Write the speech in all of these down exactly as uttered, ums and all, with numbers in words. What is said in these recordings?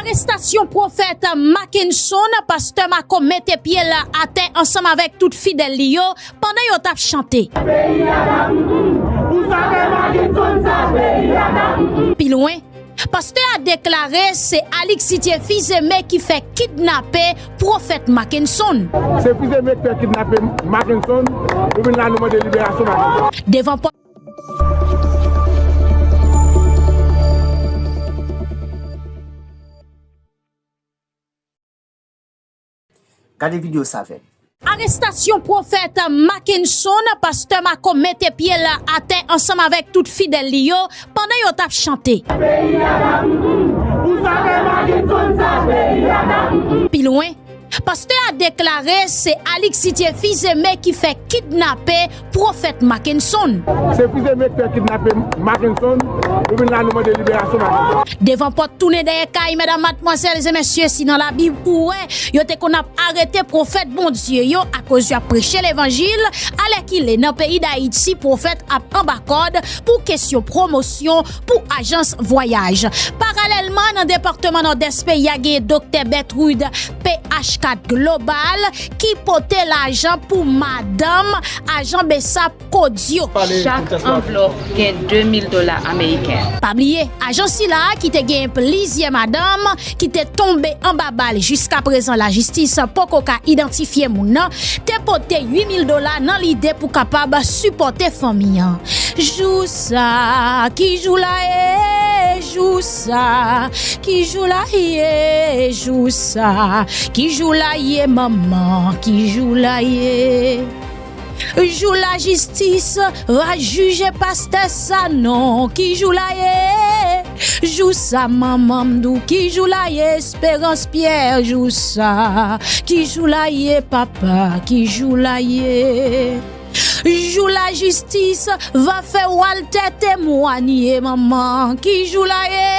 Arestasyon pwofèt Mackenson, pastè Mako mete pye l atè ansanm avèk tout fidèl li yo pandan yo t ap chante. Peyi a dam, ou sa fè Mackenson sa, peyi a dam. Pi lwen, pastè a deklare se Alix Didier Fils-Aimé ki fè kidnape pwofèt Mackenson. Se Fils-Aimé ki fè kidnape Mackenson, nou vin la nou mande liberasyon Mackenson. Devan pòt Gade videyo sa avè m. Arestasyon pwofèt Mackenson, pastè Mako mete pye l atè ansanm avèk tout fidèl li yo pandan yo t ap chante. Peyi a dam, ou sa fè Mackenson sa, peyi a dam. Pi lwen, pastè a deklare se Alix Didier Fils-Aimé ki fè kidnape pwofèt Mackenson. Se Fils-Aimé ki fè kidnape Mackenson, nou vin la nou mande liberasyon Mackenson. Devan pòt tounen dèyè kay, medam, madmwazèl e mesye, si nan Labib ou wè yo te konn ap arete pwofèt Bondye yo akoz y ap preche levanjil, alèkile nan peyi Dayiti pwofèt ap anba kòd pou kesyon pwomosyon pou ajans vwayaj. Paralèlman, nan depatman Nòdès peyi a, genyen doktè Bertrude P H quatre Global ki pote lajan pou madanm ajan Bsap Kodio. Chak anvlòp gen de mil dola ameriken. Pa bliye, ajan sila a ki te gen plizyè madanm ki te tonbe anba bal, jiskaprezan lajistis poko ka idantifye moun nan, te pote uit mil dola nan lide pou kapab sipòte fanmi an. Jou sa, ki jou la ye, jou sa, ki jou la ye, jou sa, ki jou la ye, manman, ki jou la ye. Jou lajistis va jije pastè Sanon, ki jou la ye? Jou sa, manman m di w, ki jou la ye? Esperans Pyè, jou sa, ki jou la ye, papa, ki jou la ye? Jou lajistis va fè Walter temwanye, manman, ki jou la ye?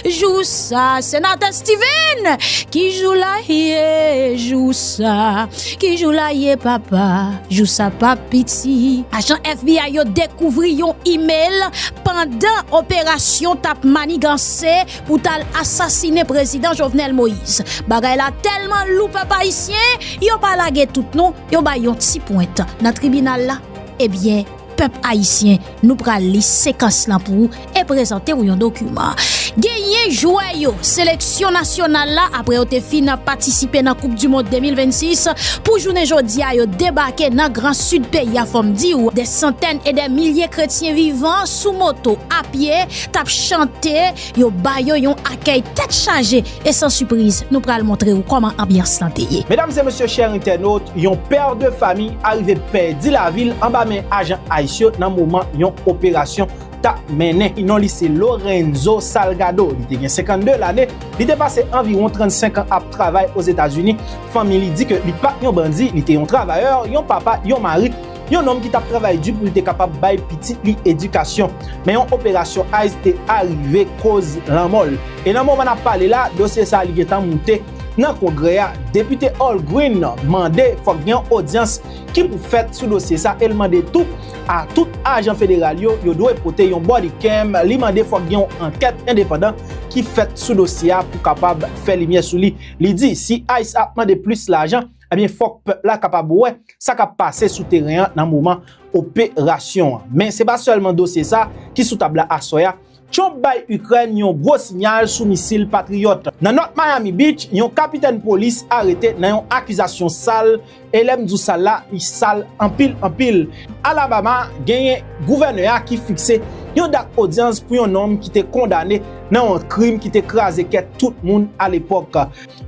Jou sa, senatè Steven, ki jou la ye? Jou sa, ki jou la ye, papa? Jou sa p ap piti. Ajan F B I yo dekouvri yon imèl pandan operasyon t ap maniganse pou t al asasinen prezidan Jovenel Moïse. Bagay la tèlman lou, pèp ayisyen, yo pa lage tout non, yo bay yon ti pwent nan tribinal la. Ebyen, pèp ayisyen, nou pral li sekans lan pou ou e prezante w yon dokiman. Genyen jwè yo seleksyon nasyonal la, apre yo te fin patisipe nan Koup di Mond de mil vennsis, pou jounen jodi a, yo debake nan Gran Sid peyi a. Fò m di w, dè santèn e dè milye kretyen vivan sou moto, a pye, t ap chante, yo ba yo yon akèy tèt chaje, e san sipriz, nou pral montre w kòman anbyans lan te ye. Medam e mesye, chè entènot, yon pè de fami arive pèdi lavi l anba men ajan ice yo nan moman yon operasyon t ap mennen. Non li se Lorenzo Salgado. Li te gen senkannde lane. Li te pase anviwon trannsenk an ap travay Ozetazini. Fanmi li di ke li pa t yon bandi, li te yon travayè, yon papa, yon mari, yon nonm ki t ap travay di pou li te kapab bay pitit li edikasyon. Men yon operasyon ice te arive koz lanmò l. E nan moman n ap pale la, dosye sa a li gentan moute nan Kongrè a. Depite Al Green mande fòk gen yon odyans ki pou fèt sou dosye sa, e l mande tou a tout ajan federal yo, yo dwe pote yon body cam. Li mande fòk gen yon ankèt endepandan ki fèt sou dosye a pou kapab fè limyè sou li. Li di, si ice ap mande plis lajan, ebyen, fòk pèp la kapab wè sa k ap pase sou teren an nan moman operasyon an. Men se pa sèlman dosye sa ki sou tab la aswè a. Trump bay Ikrèn yon gwo siyal sou misil Patriot. Nan North Miami Beach, yon kapitèn polis arete nan yon akizasyon sal, e lè m di w sal la, li sal anpil, anpil. Alabama, genyen gouvènè a ki fikse yon dat odyans pou yon nonm ki te kondane nan yon krim ki te kraze kè tout moun alepòk.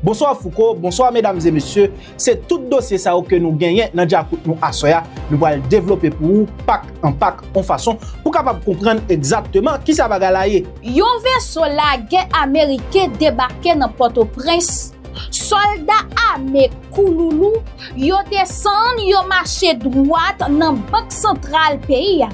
Bonswa Fouco, bonswa medam e mesye. Se tout dosye sa yo ke nou genyen nan djakout nou aswè a. Nou pral devlope pou ou pak an pak, yon fason pou kapab konprann egzakteman kisa bagay la ye. Yon veso lagè ameriken debake nan Pòtoprens. Sòlda ame kouloulou yo desann, yo mache dwat nan Bank Santral peyi a.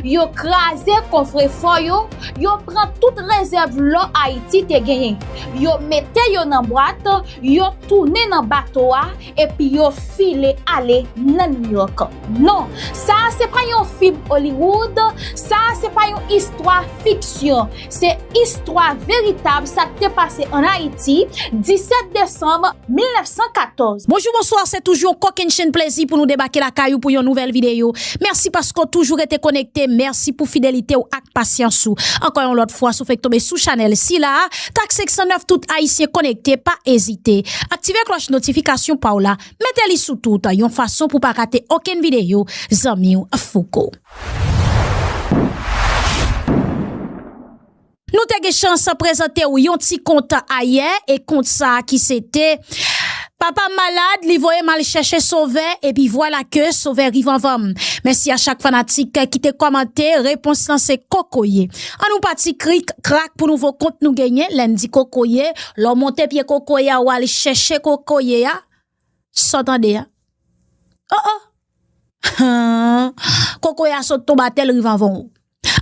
Yo kraze kofrefò yo, yo pran tout rezèv lò Ayiti te genyen. Yo mete yo nan bwat, yo tounen nan bato a, epi yo file ale nan Nouyòk. Non, sa a se pa yon fim Hollywood, sa a se pa yon istwa fiksyon, se istwa veritab sa k te pase ann Ayiti, disèt desanm mil nèf san katòz. Bonjou, bonswa, se toujou yon kokennchenn plezi pou nou debake lakay ou pou yon nouvèl videyo. Mèsi paske w toujou rete konekte, mèsi pou fidelite w ak pasyans ou. Ankò yon lòt fwa, si w fèk tonbe sou chanèl sila a, Tak senk san nèf, tout Ayisyen konekte, pa ezite. Aktive klòch notifikasyon pa w la, mete li sou tout, yon fason pou pa rate okenn videyo zanmi w Fouco. Nou te gen chans prezante w yon ti kont ayè, e kont sa a ki se te Papa m malad, li voye m al chèche Sovè, epi vwala ke Sovè rive anvan m. Mèsi a chak fanatik ki te kòmante, repons lan se kokoye. An nou pati krik krak pou nouvo kont nou genyen, lè n di kokoye, lè w monte pye kokoye a, w al chèche kokoye a, sa w tande a. Oh, oh! Kokoye a sot tonbe atè, l rive anvan w.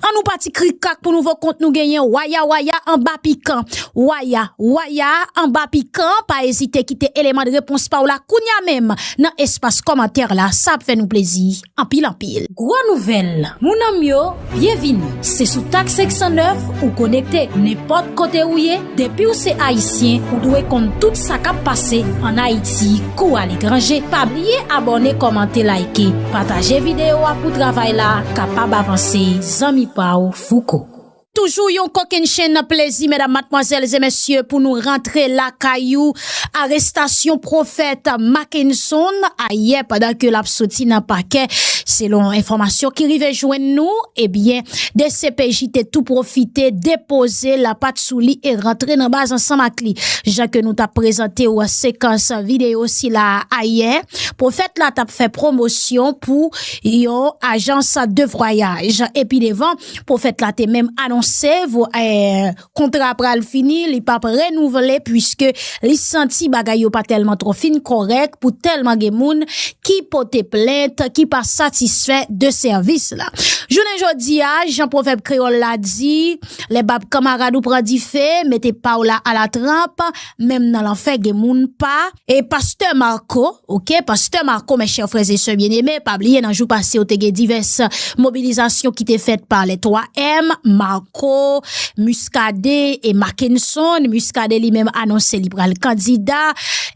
An nou pati krik krak pou nouvo kont nou genyen, waya waya anba pikan. Waya waya anba pikan, pa ezite kite eleman de repons pa w la kounye a menm nan espas kòmantè la, sa ap fè nou plezi anpil anpil. Gwo nouvèl, moun an m yo, byenvini. Se sou Tak senk san nèf ou konekte. Nenpòt kote ou ye, depi w se Ayisyen, ou dwe konn tout sa k ap pase ann Ayiti kou aletranje. Pa bliye abòne, kòmante, like, pataje videyo a pou travay la kapab avanse. Zanmi pa w Fouco. Toujou yon kokennchenn plezi, medam, madmwazèl e mesye, pou nou rantre lakay ou. Arestasyon pwofèt Mackenson ayè, pandan ke l ap soti nan pakè. Selon enfòmasyon ki rive jwenn nou, ebyen, D C P J te tou pwofite depoze lapat sou li e rantre nan baz ansanm ak li. Jan ke nou t ap prezante w sekans videyo sila a ayè, pwofèt la t ap fè pwomosyon pou yon ajans de vwayaj. Epi devan, pwofèt la te menm anonse vo-, eh, kontra pral fini, li p ap renouvle, piske li santi bagay yo pa tèlman twò fin kòrèk pou tèlman gen moun ki pote plent, ki pa satisfè de sèvis la. Jounen jodi a, jan pwovèb kreyòl la di, lè bab kanmarad ou pran dife, mete pa w la alatranp, menm nan lanfè gen moun pa. E pastè Marco, oke, pastè Marco, mes chers frères et sœurs bien-aimés, pa bliye nan jou pase yo te gen divès mobilizasyon ki te fèt pa les trois M, Marco, Muscadin e Mackenson. Muscadin li menm anonse li pral kandida.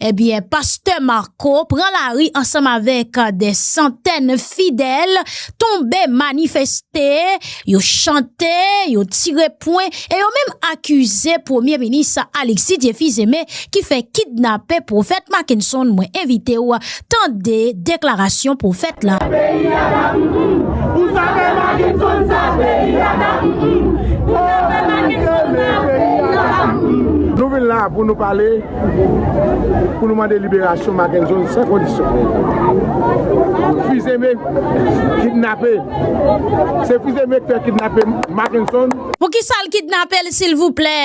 Ebyen, pastè Marco pran lari ansanm avèk des centaines fidèl, tonbe manifeste, yo chante, yo tire pwen, e yo menm akize Premye Minis Alexis Dieuphizeme ki fè kidnape pwofèt Mackenson. Mwen envite w tande deklarasyon pwofèt la. Peyi a ta mm, mm. Ou sa fè Mackenson sa, peyi a ta mm, mm. Ou sa fè Mackenson sa, peyi a ta mm, mm. Nou vin la pou nou pale, pou nou mande liberasyon Mackenson san kondisyon. Fils Aimé kidnape. Se Fils Aimé k fè kidnape Mackenson. Poukisa l kidnape l, silvouplè?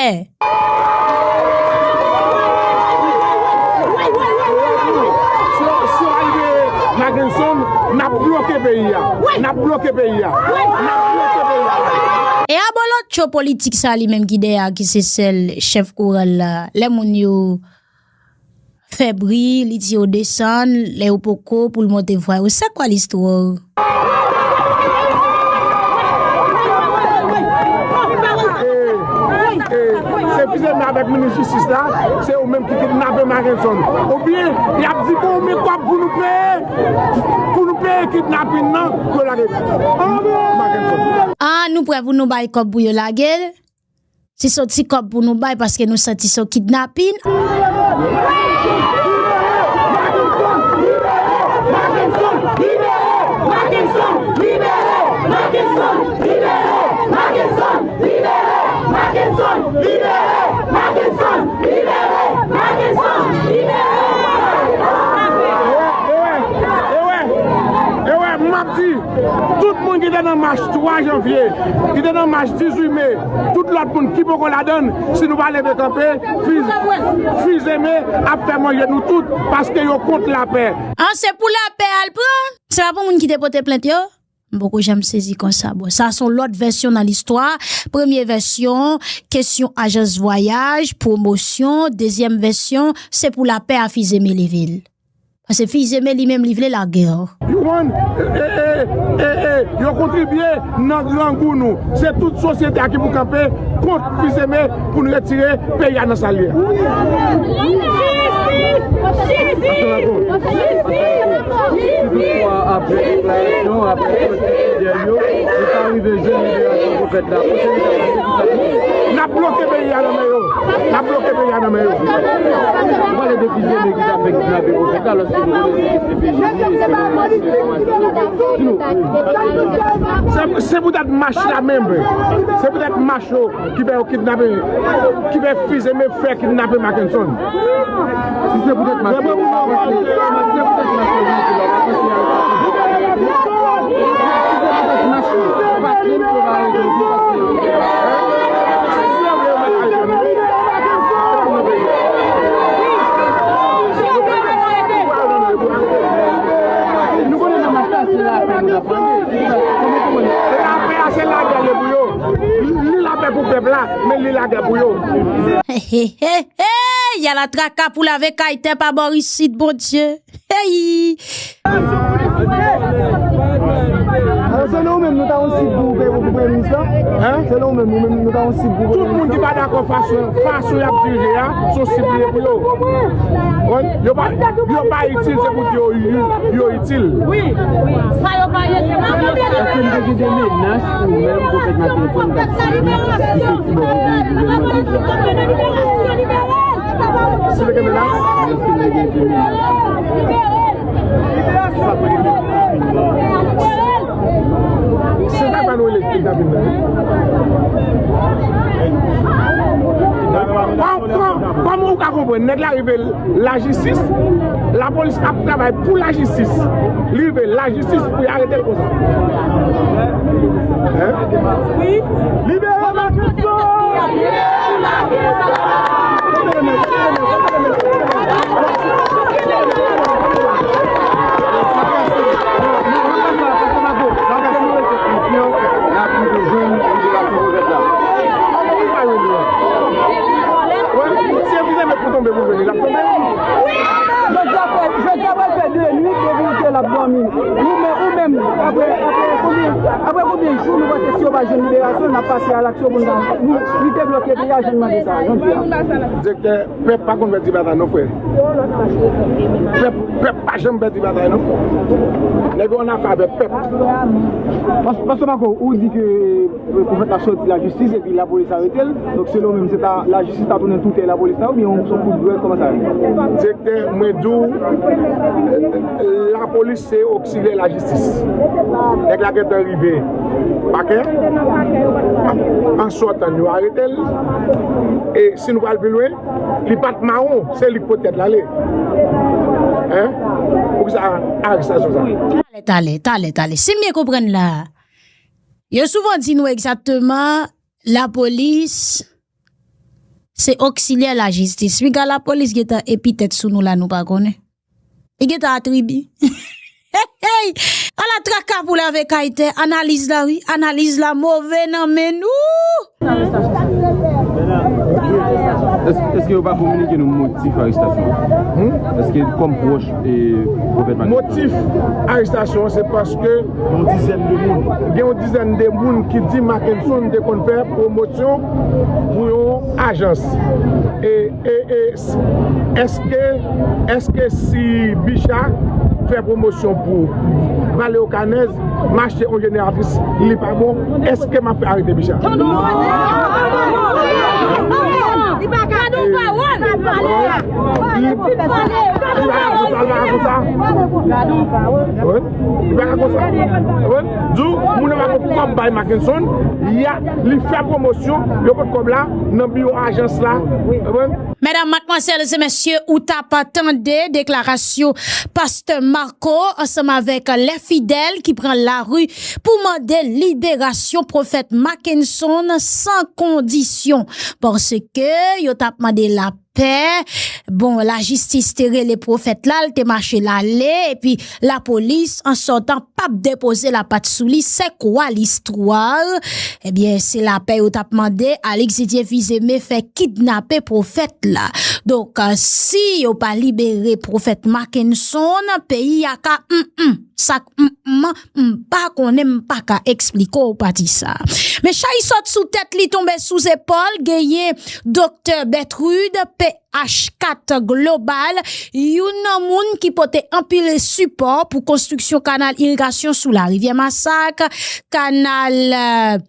Si yo, si yo al libere Mackenson, n ap bloke peyi a. N ap bloke peyi a. N ap bloke peyi a. E abolotcho politik sa li menm ki dèyè a, ki se sèl chèf koral la. Lè moun yo fè bri, li di yo desann, lè yo poko pou l monte vwa yo. C'est quoi l'histoire? E, e, se Fils Aimé avèk minis jistis la, se yo menm ki kidnape Mackenson. Oubyen, y ap di konbyen kòb pou nou peye, pou nou peye kidnapin nan, pou yo lage Mackenson. Ah, nou prè pou nou bay kòb pou yo lage l? Se soti kòb pou nou bay paske nou santi se yon kidnapin. E wè, e wè, e wè, m ap di, tout moun ki te nan mach twa janvye, ki te nan mach dizuit me, tout lòt moun ki poko ladann, si nou pa leve kanpe, Fils, Fils Aimé ap fè manje nou tout, paske yo kont lapè. Ah, se pou lapè a l pran? Se pa pou moun ki te pote plent yo? M poko janm sezi konsa. Bon, sa se yon lòt vèsyon nan listwa. Premye vèsyon, kesyon ajans vwayaj, pwomosyon. Dezyèm vèsyon, se pou lapè a Fizeme leve l. Paske Fizeme li menm li vle lagè. You want? E, e, e, e, e, yo kontribye nan grangou nou. Se tout sosyete a ki pou kanpe kont Fizeme pou nou retire peyi a nan sa l ye. Si toutfwa apre eleksyon, apre sòti fidèl yo, nou pa rive jwenn liberasyon pwofèt la, kote nou t ap pase ki sa pou N ap bloke peyi a nan men yo. N ap bloke peyi a nan men yo. Ou pale de Fizeme ki t ap fè kidnape pwofèt la, alòske nou konnen se D C P J li, e se menm mach ki fè mach la. Se, se poutèt mach la menm. Se poutèt mach yo ki fè yo kidnape, ki fè Fizeme fè kidnape Mackenson. Si se poutèt mach yo, se poutèt mach yo, se poutèt mach yo, nou konnen nan mach la, se lapè nou t ap mande. Lapè a, se lagè li pou yo. Li lapè pou pèp la, men li lagè pou yo. Hey, hey, hey, hey, y a la traka pou lave kay tè pa bò isit, Bondye. Hey! Alò, selon ou menm, nou ta yon sib pou, pou, pou premye minis la? Hein? Selon ou menm, nou menm, nou ta yon sib pou premye minis la? Tout moun ki pa dakò fason, fason y ap dirije a, se yon sib li ye pou yo. Wi, yo pa, yo pa itil, se pou di yo, yo, yo itil. Wi, wi. Sa yo pa ye, se pa yo. Èske nou te gen de menas pou menm pwofèt Mackenson k ap sibi, ki se ki bò pou gouvènman deja? Si te gen menas? Èske nou te gen de menas? Se sa k fè nou rele kidnapin nan, wi. Kòm, kòm, kòman ou ka konprann nèg la rive lajistis, lapolis ap travay pou lajistis, li rive lajistis pou y arete l konsa? Hein? Libere Mackenson! Jodi a pral fè de nuit depi ou te l ap dòmi. Ou menm, ou menm, apre, apre konbyen, apre konbyen jou nou panse si yo pa jwenn liberasyon, n ap pase a laksyon pou n ta, nou, nou te bloke peyi a, jan n mande sa, jan n di a. Direktè, pèp pa konn pèdi batay non, frè. Pèp, pèp pa janm pèdi batay non. Nèg yo ann afè avèk pèp. Pas-, Pastè Marco, ou di ke, euh, pwofèt la sòti lajistis epi lapolis arete l. Donk, selon ou menm, se ta lajistis ta tounen toutè lapolis la, oubyen yon, se yon kout dwèt, kòman sa ye? Direktè, mwen di w, lapolis se oksilyè lajistis. Nèg la gentan rive pakè. An sòtan, yo arete l. E si nou pral pi lwen, li pa t mawon, se li k pote tèt la ale. Hein? Poukisa arestasyon sa? Talè, talè, talè, talè. Si m byen konprann la, yo souvan di nou egzakteman, lapolis se oksilyè lajistis. Piga lapolis gentan epi tèt sou nou la, nou pa konnen. Li gentan atribi. Hey, hey! Ala traka pou lave kay tè. Analiz la, wi. Analiz la move nan men nou. Èske, èske yo pa kominike nou motif arestasyon an? Hmm? Èske kòm pwòch, e, pwofèt Mackenson? Motif arestasyon an, se paske yon dizèn de moun, gen yon dizèn de moun ki di Mackenson te konn fè pwomosyon pou yon ajans. E, e, e, s-, èske, èske si Bicha fè pwomosyon pou Vale Okanèz, m achte yon jeneratris, li pa bon, èske m ap fè arete Bicha? Li pa ka konsa, li pa ka konsa. Wi. Li pa ka konsa. Wi. Di w, moun nan pa gen kòb bay Mackenson, y a, li fè pwomosyon, yo pot kòb la nan biwo ajans la. Wi. Medam, madmwazèl e mesye, ou t ap tande deklarasyon Pastè Marco ansanm avèk lè fidèl ki pran lari pou mande liberasyon pwofèt Mackenson san kondisyon, paske yo t ap mande lapè. Bon, lajistis te rele pwofèt la, l te mache l ale, epi lapolis, an sòtan, p ap depoze lapat sou li. C'est quoi l'histoire? Ebyen, se lapè yo t ap mande, Alix Didier Fils-Aimé fè kidnape pwofèt la. Donk, euh, si yo pa libere pwofèt Mackenson, peyi a ka, mm, mm, sa k, mm, mm, m pa konnen, m pa ka eksplike w pati sa. Men chay sot sou tèt li, tonbe sou zepòl, genyen Doktè Bertrude, P H kat Global, youn nan moun ki pote anpil sipò pou konstriksyon kanal irigasyon sou larivyè Masak, kanal, euh,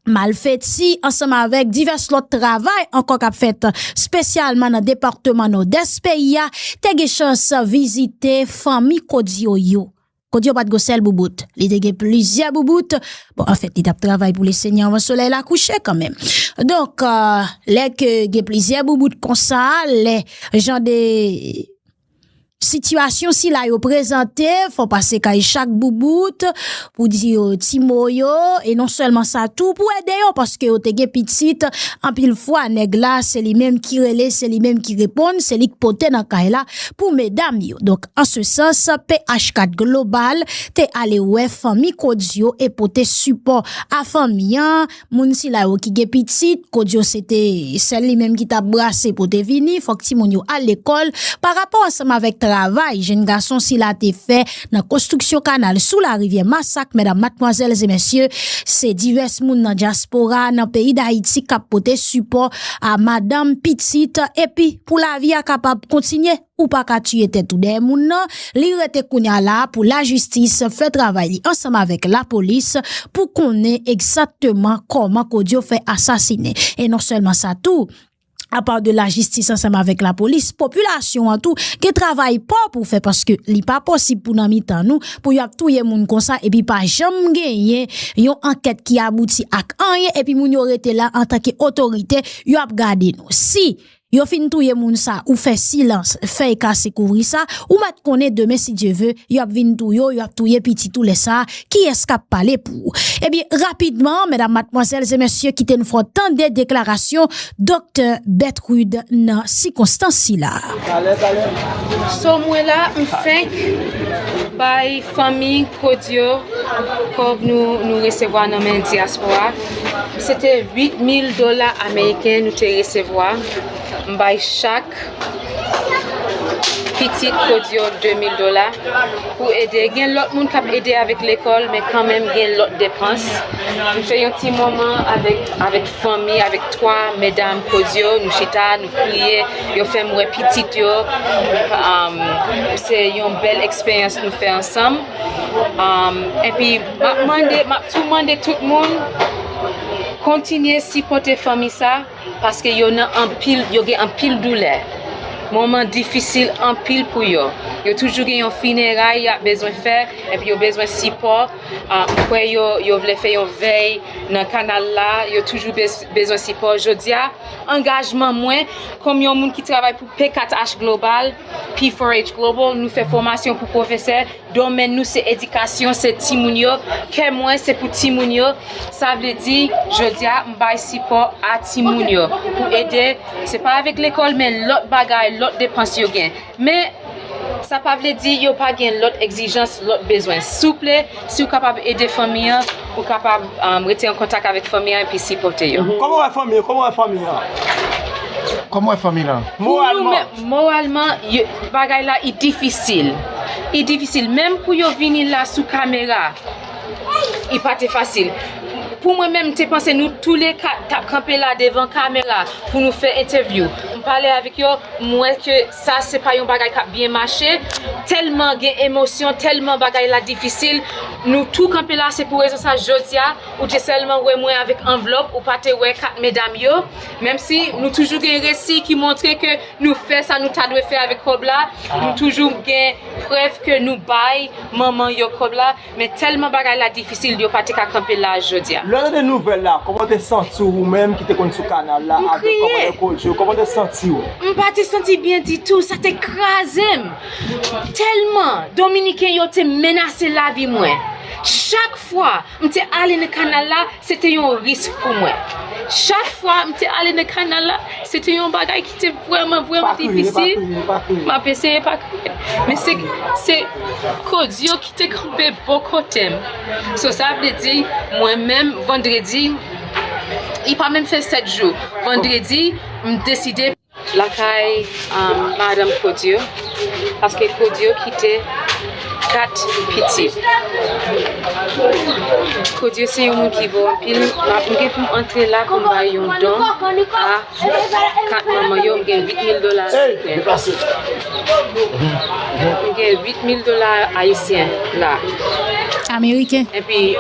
Malfeti, ansanm avèk divès lòt travay ankò k ap fèt, espesyalman nan depatman Nòdès peyi a, te gen chans vizite fanmi Kodyo yo. Kodyo pa t gon sèl boubout. Li te gen plizyè boubout. Bon, anfèt, li t ap travay pou Lesenyè anvan solèy la kouche kanmenm. Donk, euh, lè ke gen plizyè boubout konsa, lè jan de sitiyasyon sila yo prezante, fò pase kay chak boubout pou di yo ti mo yo, e non sèlman sa tou, pou ede yo, paske yo te gen pitit, anpil fwa, nèg la, se li menm ki rele, se li menm ki reponn, se li k pote nan kay la pou medam yo. Donk, an se sans, P H kat Global te ale wè fanmi Kodyo e pote sipò a fanmi an. Moun sila yo ki gen pitit, Kodyo se te sèl li menm ki t ap brase pou te vini, fòk timoun yo al lekòl. Pa rapò ansanm avèk travay jèn gason sila te fè nan konstriksyon kanal sou larivyè Masak, medam, madmwazèl e mesye, se divès moun nan dyaspora, nan peyi Dayiti k ap pote sipò a madanm, pitit, epi pou lavi a kapab kontinye. Ou pa ka tiye tèt ou dèyè moun nan. Li rete kounye a la pou lajistis fè travay li ansanm avèk lapolis pou konnen egzakteman kòman Kodyo fè asasinen. E non sèlman sa tou, apa de lajistis ansanm avèk lapolis, popilasyon an tou gen travay pa w pou fè, paske li pa posib pou nan mitan nou, pou y ap touye moun konsa, epi pa janm genyen yon ankèt ki abouti ak anyen, epi moun yo rete la antanke otorite, y ap gade nou. Si yo fin touye moun sa, ou fè silans, fèy kase kouvri sa, ou mèt konnen demen, si Dye ve, y ap vin touye w, y ap touye pitit ou lè sa, kiyès k ap pale pou ou? Ebyen, rapidman, medam, madmwazèl e mesye, kite n fè w tande deklarasyon Doktè Bertrude nan sikonstans sila. So, mwen la, m fenk bay fanmi Kodyo kòb nou, nou resevwa nan men dyaspora. Se te uit mil dola ameriken nou te resevwa. M bay chak pitit Kodyo de mil dola pou ede. Gen lòt moun k ap ede avèk lekòl, men kanmenm gen lòt depans. M fè yon ti moman avèk, avèk fanmi, avèk twa medam Kodyo, nou chita, nou kriye, yo fè m wè pitit yo. Um, se yon bèl eksperyans nou fè ansanm. Um, epi, m ap mande, m ap tou mande tout moun, kontinye sipòte fanmi sa, paske yo nan anpil, yo gen anpil doulè. Moman difisil anpil pou yo. Yo toujou gen yon fineray y ap bezwen fè, epi yo bezwen sipò. Ah, m kwè yo, yo vle fè yon vèy nan kanal la, yo toujou bez-, bezwen sipò. Jodi a, angajman mwen, kòm yon moun ki travay pou P kat H Global, P four H Global, nou fè fòmasyon pou pwofesè, domèn nou se edikasyon, se timoun yo. Kè mwen se pou timoun yo. Sa vle di, jodi a, m bay sipò a timoun yo pou ede. Se pa avèk lekòl, men lòt bagay, lòt depans yo gen. Men, sa pa vle di yo pa gen lòt egzijans, lòt bezwen. Souple, si w kapab ede fanmi an, ou kapab, um, rete an kontak avèk fanmi an epi sipòte yo. Kòman w wè fanmi yo? Kòman w wè fanmi an? Kòman w wè fanmi lan? Pou nou menm, moralman, yo, bagay la, i difisil. I difisil. Menm pou yo vini la sou kamera, i pa te fasil. Pou mwen menm, m te panse nou toulèkat t ap kanpe la devan kamera pou nou fè entèvyou. M pale avèk yo, m wè ke sa se pa yon bagay k ap byen mache. Tèlman gen emosyon, tèlman bagay la difisil. Nou tou kanpe la, se pou rezon sa, jodi a, ou te sèlman wè mwen avèk anvlòp, ou pa te wè kat medam yo. Menm si nou toujou gen resi ki montre ke nou fè sa nou ta dwe fè avèk kòb la, nou toujou gen prèv ke nou bay manman yo kòb la, men tèlman bagay la difisil, yo pa te ka kanpe la jodi a. Lè w tande nouvèl la, kòman w te santi w, ou menm ki te konn sou kanal la, avèk kòmandè Kodyo, kòman w te santi w? M pa te santi byen ditou, sa te kraze m. Tèlman Dominiken yo te menase lavi mwen. Chak fwa m te ale nan kanal la, se te yon risk pou mwen. Chak fwa m te ale nan kanal la, se te yon bagay ki te vrèman, vrèman difisil. M ap eseye pa kriye. Men se, se Kodyo ki te kanpe bò kote m. So, sa vle di, mwen menm, vandredi, li pa menm fè sèt jou. Vandredi, m deside lakay, um, madanm Kodyo, paske Kodyo kite kat pitit. Kodyo se yon moun ki vo anpil. M ap, m gen pou m antre la pou m bay yon don a kat manman yo. M gen uit mil dola ameriken. M gen uit mil dola ayisyen la. Ameriken. Epi,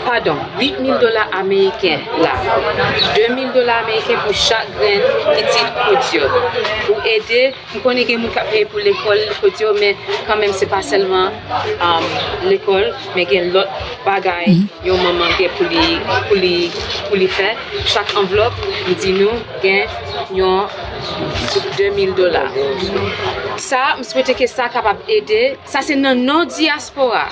padon, uit mil dola ameriken la. De mil dola ameriken pou chak grenn pitit Kodyo. Pou ede, m konnen gen moun k ap peye pou lekòl Kodyo, men kanmenm se pa sèlman, um, lekòl, men gen lòt bagay yon manman gen pou li, pou li, pou li fè. Chak anvlòp, m di nou, gen yon de mil dola. Sa, m swete ke sa kapab ede. Sa se nan non dyaspora.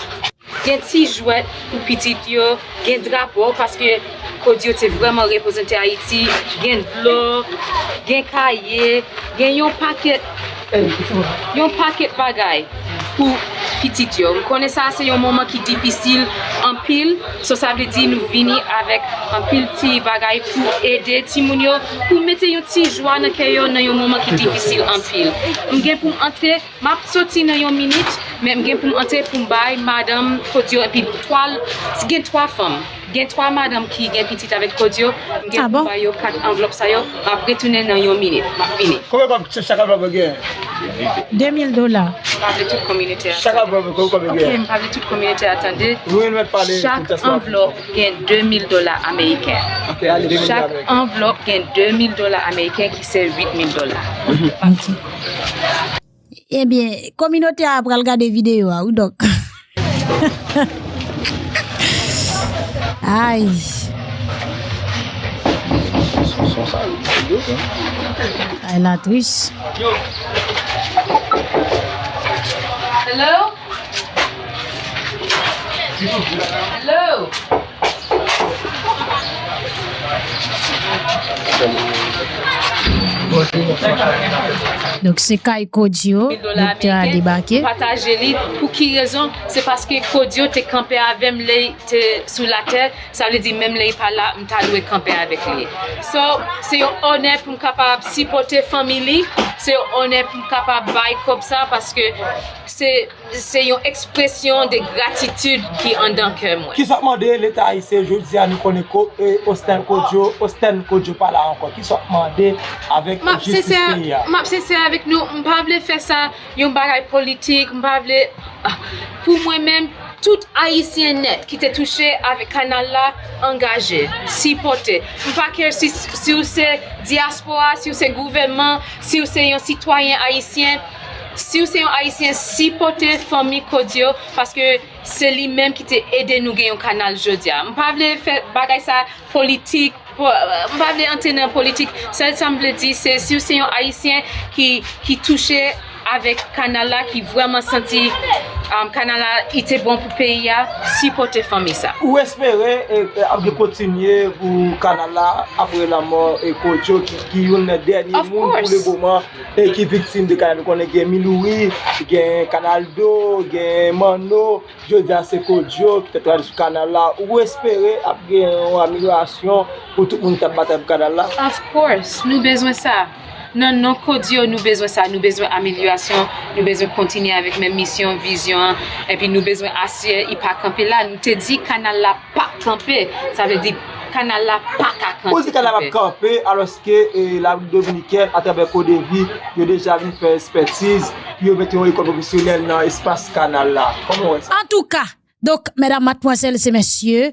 Gen ti jwèt pou pitit yo, gen drapo, paske Kodyo te vrèman reprezante Ayiti, gen dlo, gen kaye, gen yon pakèt, yon pakèt bagay pou pitit yo. M konnen sa se yon moman ki difisil anpil, so sa vle di nou vini avèk anpil ti bagay pou ede timoun yo, pou mete yon ti jwa nan kè yo nan yon moman ki difisil anpil. M gen pou m antre M ap soti nan yon minit, men m gen pou m antre pou m bay madanm Kodyo, epi twa, gen twa fanm. Gen twa madanm ki gen pitit avèk Kodyo, m gen pou m bay yo kat anvlòp sa yo, m ap retounen nan yon minit, m ap vini. Konbyen kòb chak anvlòp yo gen? De mil dola. M pa vle tout kominote a tande. Chak anvlòp, konbyen kòb yo gen? Ok, m pa vle tout kominote a tande. Chak anvlòp gen de mil dola ameriken. Chak anvlòp gen de mil dola ameriken, ki se uit mil dola. Ok. Ebyen, kominote a pral gade videyo a, wi, donk. Ay. Ay, la tris. Hello? Hello? Donk, se kay Kodyo, doktè a debake. Pataje li. Pou ki rezon? Se paske Kodyo te kanpe avè m lè l te sou latè. Sa vle di, menm lè l pa la, m ta dwe kanpe avèk li. So, se yon onè pou m kapab sipòte fanmi li. Se yon onè pou m kapab bay kòb sa, paske se Se yon ekspresyon de gratitid ki anndan kè mwen. Kisa w ap mande Leta ayisyen jodi a? Nou konnen ko, e, Ostèn Kodyo, Ostèn Kodyo pa la ankò. Kisa w ap mande avèk jistis peyi a? M ap sensè avèk nou, m pa vle fè sa yon bagay politik, m pa vle, ah, pou mwen menm, tout Ayisyen nèt ki te touche avèk kanal la, angaje, sipòte. M pa kè si, si w se dyaspora, si w se gouvènman, si w se yon sitwayen ayisyen, Si w se yon Ayisyen, sipòte fanmi Kodyo, paske se li menm ki te ede nou gen yon kanal jodi a. M pa vle fè bagay sa politik, po-, m pa vle antre nan politik. Sèl sa m vle di, se si w se yon Ayisyen ki, ki touche avèk kanal la, ki vrèman santi, um, kanal la, li te bon pou peyi a, sipòte fanmi sa. Ou espere, e, e, ap gen kontinye pou kanal la, apre lanmò, e, Kodyo, ki, ki youn nan dènye moun pou le moman, e ki viktim de kanal. Nou konnen gen Milouri, gen Kanal Do, gen Manno, jodi a se Kodyo ki t ap travay sou kanal la. Ou espere ap gen yon amelyorasyon pou tout moun ki t ap batay pou kanal la? Of course, nou bezwen sa. Nan non Kodyo, nou bezwen sa. Nou bezwen amelyorasyon, nou bezwen kontinye avèk menm misyon, vizyon an, epi nou bezwen asire li pa kanpe la. Nou te di kanal la p ap kanpe, sa vle di kanal la pa ka kanpe. Ou di kanal la p ap kanpe, alòske, e, Larepiblik Dominikèn, atravè Kodevi, yo deja vin fè ekspètiz, yo mete yon lekòl pwofesyonèl nan espas kanal la. Kòman w wè sa? Antouka, donk, medam, madmwazèl e mesye,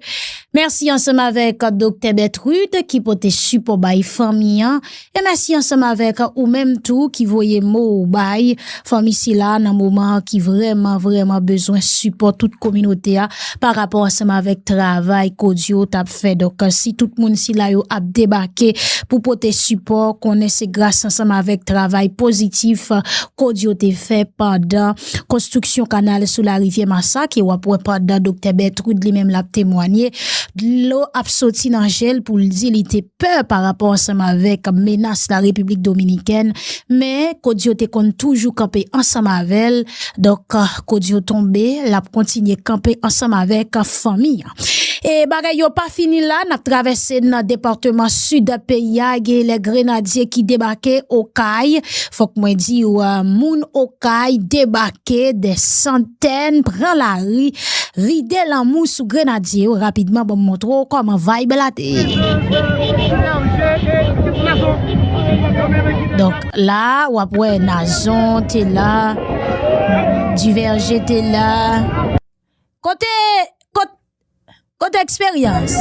Mèsi ansanm avèk Doktè Bertrude ki pote sipò bay fanmi an. E mèsi ansanm avèk ou menm tou ki voye mo ou bay fanmi sila nan moman ki vrèman, vrèman bezwen sipò tout kominote a pa rapò ansanm avèk travay Kodyo t ap fè. Donk, si tout moun sila yo ap debake pou pote sipò, konnen se gras ansanm avèk travay pozitif Kodyo te fè pandan konstriksyon kanal sou larivyè Masak, e w ap wè pandan Doktè Bertrude li menm l ap temwanye, dlo ap soti nan je l pou l di li te pè pa rapò ansanm avèk menas Larepiblik Dominikèn, men Kodyo te konn toujou kanpe ansanm avè l. Donk, Kodyo tonbe, l ap kontinye kanpe ansanm avèk fanmi an. E bagay yo pa fini la, n ap travèse nan depatman sid peyi a, gen lè Grenadye ki debake Okay. Fòk mwen di w, moun Okay debake, dè santèn pran lari, vide lanmou sou Grenadye yo rapidman. Ban m montre w kòman vibe la te ye. Donk la, w ap wè Nazon te la, Diverge te la. Kote, kot-, kote eksperyans?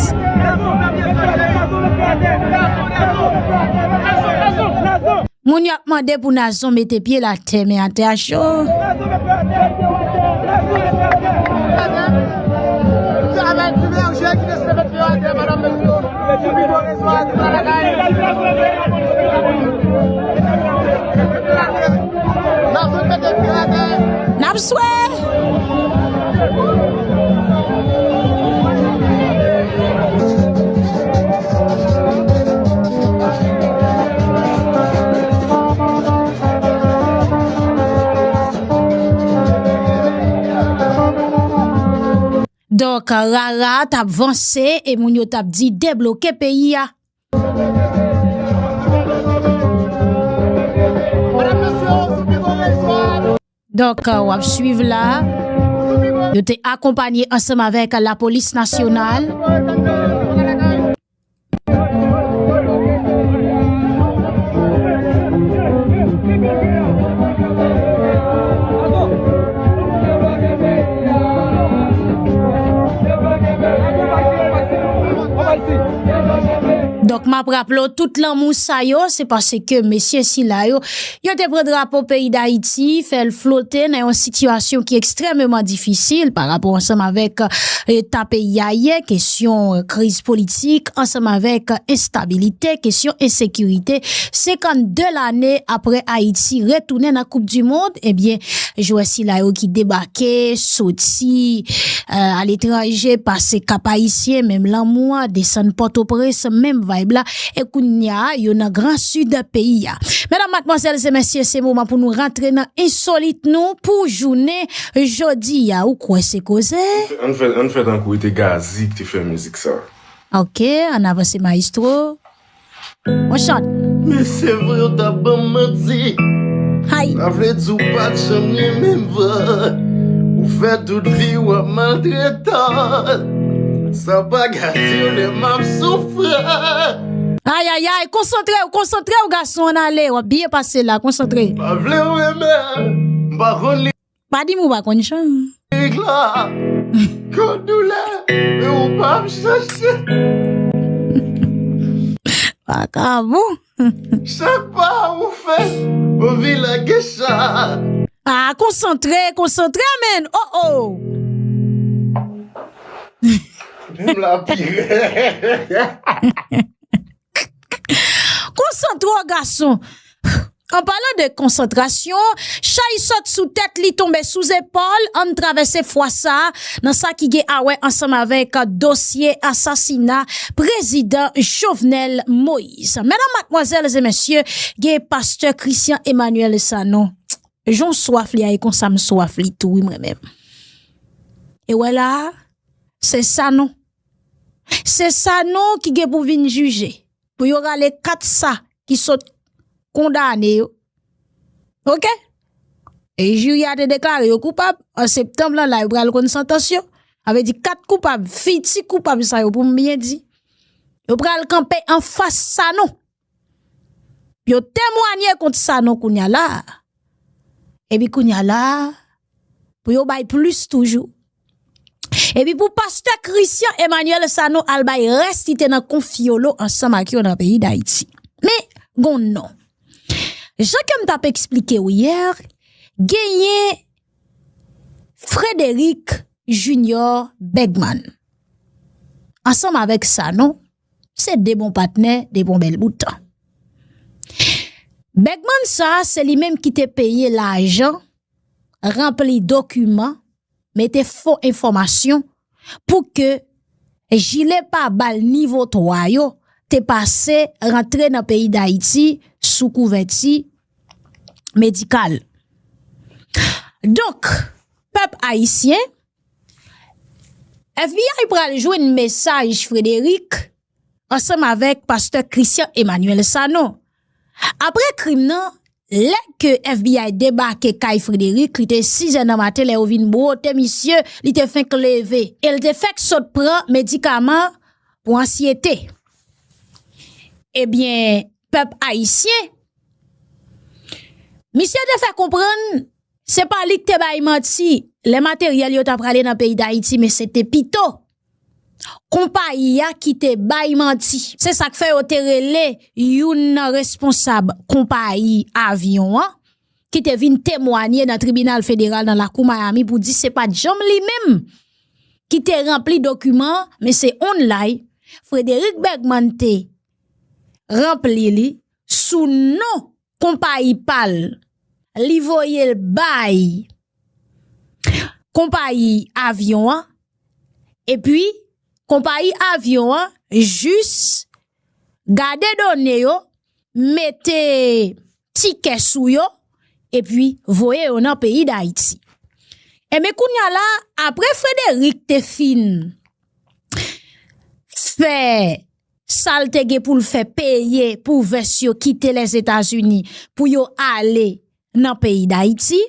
Moun yo ap mande pou Nazon mete pye l atè, men atè a cho. N ap swe. Donk, rara t ap vanse e moun yo t ap di debloke peyi a. Donk, w ap swiv la. Yo te akonpanye ansanm avèk lapolis nasyonal. Donk, m ap raple w, tout lanmou sa yo, se paske mesye sila yo, yo te pran drapo peyi Dayiti, fè l flote nan yon sitiyasyon ki ekstrèmeman difisil pa rapò ansanm avèk eta peyi a ye, kesyon kriz politik, ansanm avèk enstabilite, kesyon ensekirite. Senkann de lane apre Ayiti retounen nan Koup di Mond, ebyen, jwè sila yo ki debake, soti, eh, aletranje, pase Kap Ayisyen, menm lanmou a, desann Pòtoprens, menm vibe la, e kounye a, yo nan Gran Sid peyi a. Medam, madmwazèl e mesye, se moman pou nou rantre nan ensolit nou pou jounen jodi a. Ou kwè se koze? Ann fè, ann fè tankou e te Gazi ki te fè mizik sa. Ok, ann avanse, maestro. On chante. Men se vre w t ap ban m manti. Hay. Sa vle di w pa t janm renmen m vre. Ou fè tout vi w ap maltretan. Sa pa ka dire lè m ap soufri. Ay, ay, ay, konsantre w, konsantre w, gason, ann ale, w ap byen pase la, konsantre. Pa vle w renmen, m pa konn li. Pa di m ou pa konn chan. Lik la, kon doulè, men ou p ap chache. Vakabon. Chak pa ou fè, ou anvi lage chat. Ah, konsantre, konsantre, men. Oh, oh. Menm la pi rèd. Konsantre w, gason. An palan de konsantrasyon, chay sot sou tèt li, tonbe sou zepòl, ann travèse fwa sa a nan sa ki gen a wè ansanm avèk dosye asasina prezidan Jovenel Moïse. Medam, madmwazèl e mesye, gen pastè Christian Emmanuel Sanon. Jan w swaf li a, e konsa m swaf li tou, wi, mwen menm. E wè la a, se Sanon. Se Sanon ki gen pou vin jije. Pou yo rale kat sa ki sot kondane yo. Oke? E jiri a te deklare yo koupab. An septanm lan la, yo pral konn santans yo. Sa vle di kat koupab, fiti koupab sa yo, pou m byen di. Yo pral kanpe anfas Sanon. Yo temwanye kont Sanon kounye a la. Epi kounye a la, pou yo bay plis toujou. Epi pou pastè Christian Emmanuel Sanon al bay rès li te nan konfyolo ansanm ak yo nan peyi Dayiti. Men, gon non. Jan ke m t ap eksplike w yè, genyen Frederic Junior Bergman. Ansanm avèk Sanon, se de bon patnè de bon bèl bout tan. Bergman sa, se li menm ki te peye lajan, ranpli dokiman, mete fo enfòmasyon pou ke jile pabal nivo twa yo te pase rantre nan peyi Dayiti sou kouvèti medikal. Donk, pèp ayisyen, F B I pral jwenn mesaj Frederic ansanm avèk pastè Christian Emmanuel Sanon. Apre krim nan, lè ke F B I debake kay Frederic, li te sizè nan maten, lè yo vin bwote misye, li te fenk leve. E l te fèk sot pran medikaman pou ansyete. Ebyen, pèp ayisyen, misye te fè konprann se pa li ki te bay manti lè materyèl yo ta prale nan peyi Dayiti, men se te pito konpayi a ki te bay manti. Se sa k fè yo te rele youn nan responsab konpayi avyon an, ki te vin temwanye nan tribinal federal nan lakou Miami pou di se pa t janm li menm ki te ranpli dokiman an, men se online Frederic Bergman te ranpli li sou non konpayi pa l, li voye l bay konpayi avyon an, epi konpayi avyon an jis gade done yo, mete tikè sou yo, epi voye yo nan peyi Dayiti. Ebyen, kounye a la, apre Frederic te fin fè sa l te gen pou l fè, peye pou vès yo kite Lèzetazini pou yo ale nan peyi Dayiti,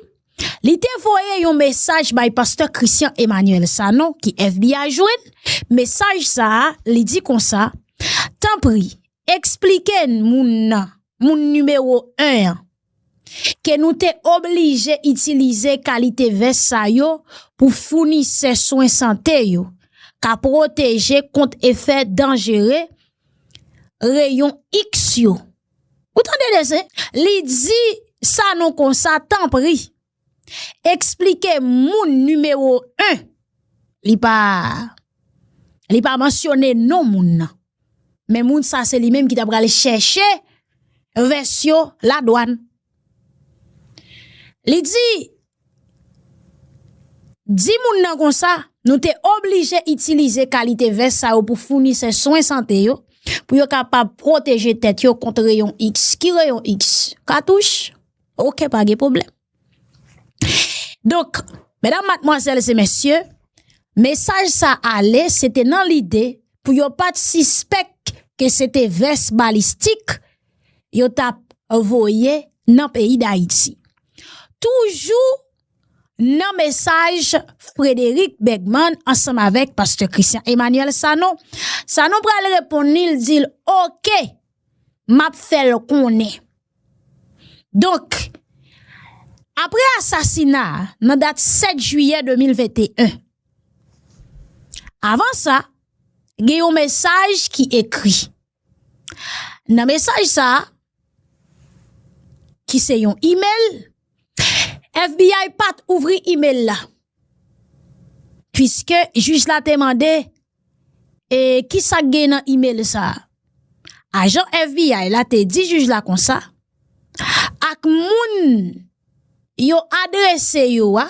li te voye yon mesaj bay pastè Christian Emmanuel Sanon, ki F B I jwenn. Mesaj sa a, li di konsa, tanpri, eksplike n moun nan, moun nimewo en an, ke nou te oblije itilize kalite vès sa yo pou founisè swen sante yo, ka pwoteje kont efè danjere reyon X yo. Ou tande de se? Li di Sanon konsa, tanpri, eksplike moun nimewo en. Li pa, li pa mansyone non moun nan. Men moun sa se li menm ki ta pral chèche vès yo ladwàn. Li di, di moun nan konsa, nou te oblije itilize kalite vès sa yo pou founisè swen sante yo, pou yo kapab pwoteje tèt yo kont reyon X. Ki reyon X? Katouch? Oke, pa gen pwoblèm. Donk, medam, madmwazèl e mesye, mesaj sa ale, se te nan lide pou yo pa t sispèk ke se te vès balistik yo t ap voye nan peyi Dayiti. Toujou nan mesaj Frederic Bergman ansanm avèk pastè Christian Emmanuel Sanon, Sanon pral reponn li, l di l, oke, m ap fè l konnen. Donk, apre asasina a, nan dat sèt jiyè de mil venteyen, avan sa, gen yon mesaj ki ekri. Nan mesaj sa a, ki se yon imèl, F B I pa t ouvri imèl la, piske jij la te mande, e, kisa k gen nan imèl sa a. Ajan F B I la te di jij la konsa, ak moun yo adrese yo a,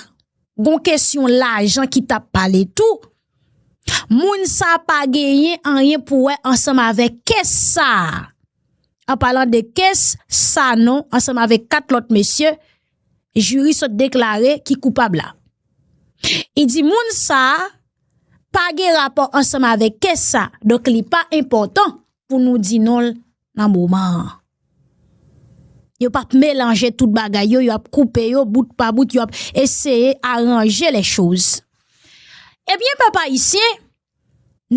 gon kesyon lajan ki t ap pale tou. Moun sa pa genyen anyen pou wè ansanm avèk kes sa a. An palan de kes Sanon ansanm avèk kat lòt mesye, jiri sot deklare ki koupab la. Li di moun sa a pa gen rapò ansanm avèk kes sa, donk li pa enpòtan pou nou di non l nan moman an. Yo p ap melanje tout bagay yo, yo ap koupe yo bout pa bout, yo ap eseye aranje les choses. Ebyen, pèp ayisyen,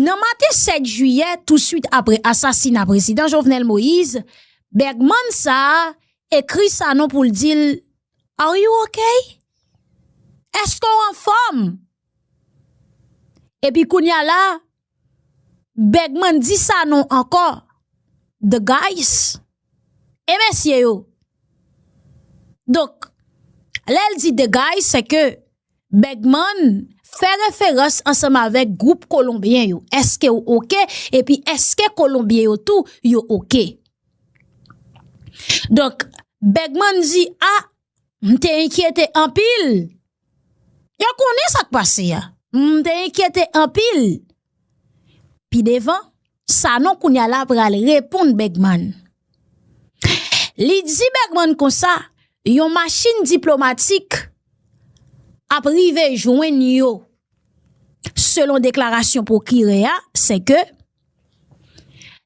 nan maten sèt jiyè, touswit apre asasina prezidan Jovenel Moïse, Bergman sa a ekri Sanon pou l di l, are you okay? Èske w anfòm? Epi kounye a la, Bègman di Sanon ankò, the guys. E mesye yo. Donk, lè l di the guys, se ke Bègman fè referans ansanm avèk gwoup kolonbyen yo. Èske w oke? Epi èske kolonbyen yo tou, yo oke? Donk, Bègman di, a, m te enkyete anpil. Yo konnen sa k pase a. M te enkyete anpil. Pi devan, Sanon kounye a la pral reponn Bègman. Li di Bègman konsa, yon machin diplomatik ap rive jwenn yo. Selon deklarasyon pwokirè a, se ke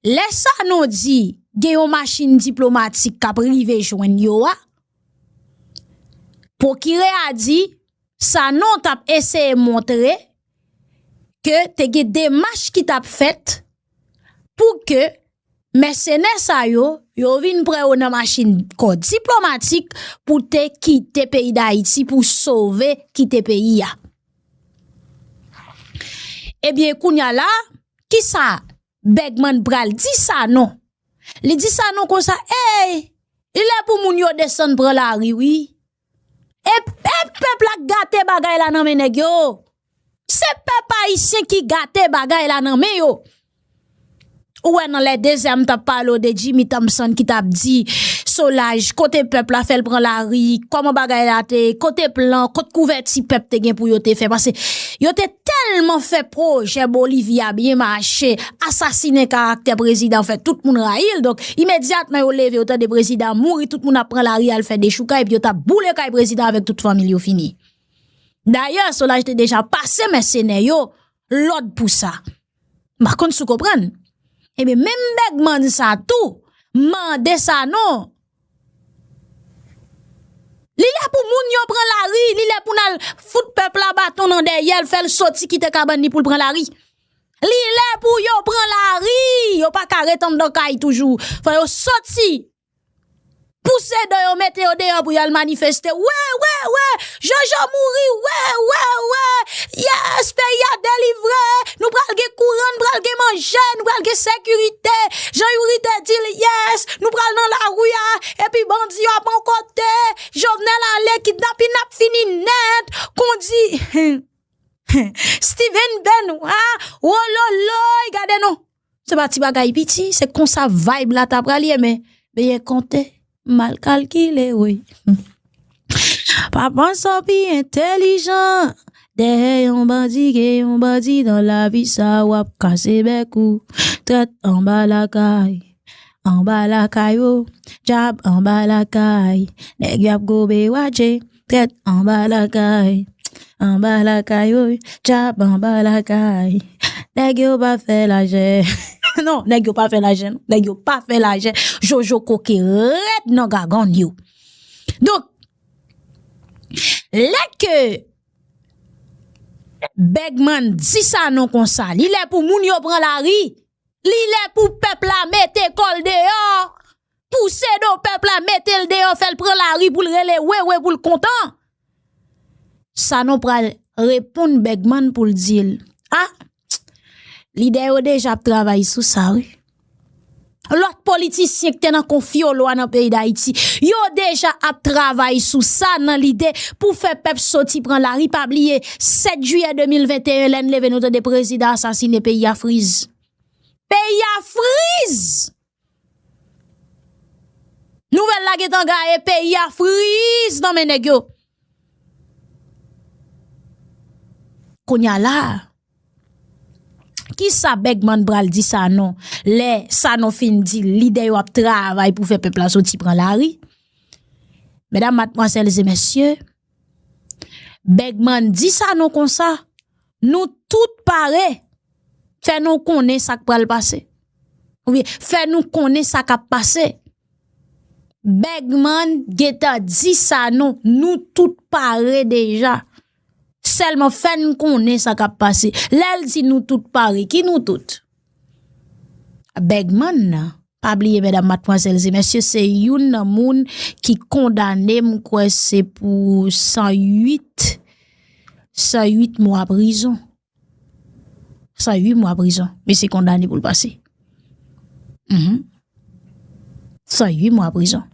lè Sanon di gen yon machin diplomatik k ap rive jwenn yo a, pwokirè a di Sanon t ap eseye montre ke te gen demach ki t ap fèt pou ke mèsenè sa yo, yo vin pran yo nan machin kò diplomatik pou te kite peyi Dayiti, pou sove kite peyi a. Ebyen, kounye a la, kisa Bègman pral di Sanon? Li di Sanon konsa, ey, li lè pou moun yo desann pran lari, wi. E, e pèp la k gate bagay la nan men nèg yo. Se pèp ayisyen ki gate bagay la nan men yo. Ou wè nan lè dezè m t ap pale w de Jimmy Thompson ki t ap di Solaj, kote pèp la fè l pran lari, kòman bagay la te, kote plan, kot kouvèti pèp te gen pou yo te fè. Paske yo te tèlman fè pwojè Bolivi a byen mache, asasinen karaktè prezidan, fè tout moun rayi l. Donk, imedyatman yo leve, yo tande prezidan mouri, tout moun ap pran lari al fè dechoukay, epi yo t ap boule kay prezidan avèk tout fanmi l, yo fini. Dayè, Solaj te deja pase mèsenè yo lòd pou sa. M pa konn si w konprann. Ebyen, menm Bègman sa tou, mande Sanon. Li lè pou moun yo pran lari, li lè pou n al fout pèp la baton nan dèyè l, fè l soti kite kabann li pou l pran lari. Li lè pou yo pran lari, yo pa ka ret anndan kay toujou. Fò yo soti. Pouse dan yo, mete yo deyò pou y al manifeste. Wè, wè, wè! Jojo mouri, wè, wè, wè! Yes, peyi a delivre! Nou pral gen kouran, nou pral gen manje, nou pral gen sekirite. Jan Youri te di l, yes, nou pral nan lari a, epi bandi yo ap yon kote. Jovenel ale, kidnapin ap fini nèt. Kondi Steven Benoît, wololoy, gade non. Se pa ti bagay piti, se konsa vibe la ta pral ye, men byen konte, mal kalkile, wi. Pa panse w pi entèlijan. Dèyè yon bandi, gen yon bandi nan lavi sa, w ap kase bèk ou. Trèt anba lakay, anba lakay, o. Dyab anba lakay, nèg y ap gobe wadje. Trèt anba lakay, anba lakay, o. Dyab anba lakay. Nèg yo pa fè lajè. Non, nèg yo pa fè lajè, non. Nèg yo pa fè lajè. Jojo koke rèd nan gagann yo. Donk, lè ke Bègman di Sanon konsa, li lè pou moun yo pran lari, li lè pou pèp la mete kò l deyò, pouse do pèp la, mete l deyò, fè l pran lari pou l rele wewe pou l kontan. Sanon pral reponn Bègman pou l di l, a, lidè yo deja ap travay sou sa, wi. Lòt politisyen ki te nan konfyolo a nan peyi Dayiti, yo deja ap travay sou sa nan lide pou fè pèp soti pran lari. Pa bliye, sèt jiyè de mil venteyen, lè n leve, nou tande prezidan asasine, peyi a friz. Peyi a friz! Nouvèl la gentan gaye, peyi a friz nan men nèg yo. Kounye a la, kisa Bègman pral di Sanon lè Sanon fin di lidè yo ap travay pou fè pèp la soti pran lari? Medam, madmwazèl e mesye, Bègman di Sanon konsa, nou tout pare, fè nou konnen sa k pral pase. Oubyen, fè nou konnen sa k ap pase. Bègman gentan di Sanon, nou tout pare deja. Sèlman fè n konnen sa k ap pase. Lè l di nou tout pare, ki nou tout? Bègman nan. Pa bliye, medam, madmwazèl e mesye, se youn nan moun ki kondane, m kwè se pou san uit, san uit mwa prizon. Sa uit mwa prizon. Mesye kondane pou l pase. Mhm. Sa uit mwa prizon.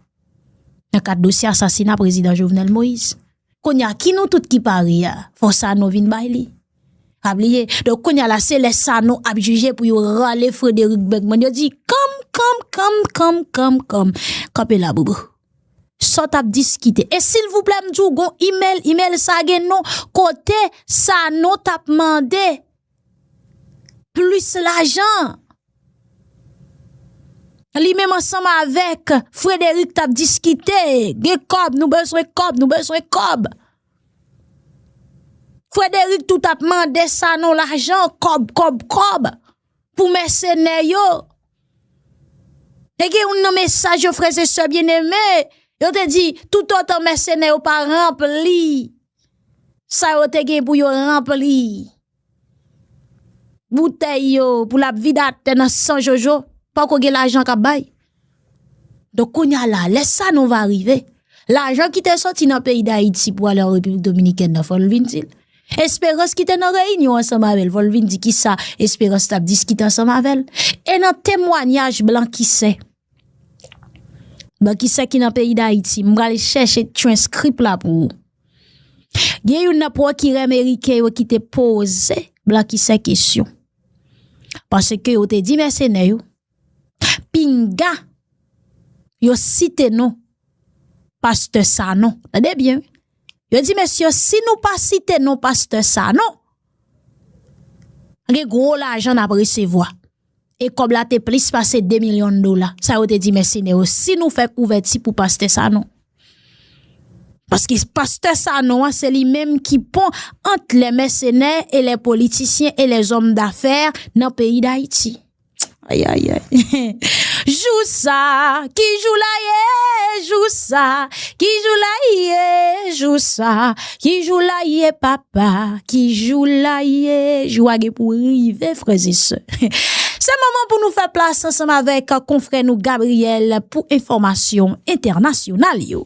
Nan kad dosye asasina prezidan Jovenel Moïse. Kounye a, ki nou tout ki pare a, fò Sanon vin bay li. Pa bliye. Donk, kounye a la, se lè Sanon ap jije pou yo rale Frederick Bergman. Yo di, come, come, come, come, come, come. Kanpe la, bobo. Sa w t ap diskite. E silvouplè, m di w, gon imèl, imèl sa gen non kote Sanon t ap mande plis lajan. Li menm ansanm avèk Frederick t ap diskite, gen kòb, nou bezwen kòb, nou bezwen kòb. Frederick tou t ap mande Sanon lajan, kòb, kòb, kòb, pou mèsenè yo. E gen youn nan mesaj yo, frè e sè byeneme, yo te di, toutotan mèsenè yo pa ranpli sa yo te gen pou yo ranpli, boutèy yo, pou l ap vide atè nan san jojo, poko gen lajan k ap bay. Donk, kounye a la, lè Sanon va rive, lajan ki te soti nan peyi Dayiti pou ale an Repiblik Dominikèn nan, fò l vin di l. Esperans ki te nan reyinyon ansanm avè l, fò l vin di kisa Esperans t ap diskite ansanm avè l. E nan temwanyaj blankisè, blankisè ki nan peyi Dayiti, m pral chèche transkrip la pou ou. Gen youn nan pwokirè meriken yo ki te poze blankisè kesyon. Paske yo te di mèsenè yo, pinga yo site non pastè Sanon. Tande byen, wi. Yo di, mesye, si nou pa site non pastè Sanon, gen gwo lajan n ap resevwa. E kòb la te plis pase de milyon dola. Sa yo te di mèsenè yo, si nou fè kouvèti pou pastè Sanon. Paske pastè Sanon an, se li menm ki pon ant les mercenaires et les politiciens et les hommes d'affaires nan peyi Dayiti. Ay, ay, ay. Jou sa, ki jou la ye, jou sa, ki jou la ye, jou sa, ki jou la ye, papa, ki jou la ye, jou a gen pou rive, frè e sè. Se moman pou nou fè plas ansanm avèk konfrè nou Gabriel pou enfòmasyon entènasyonal yo.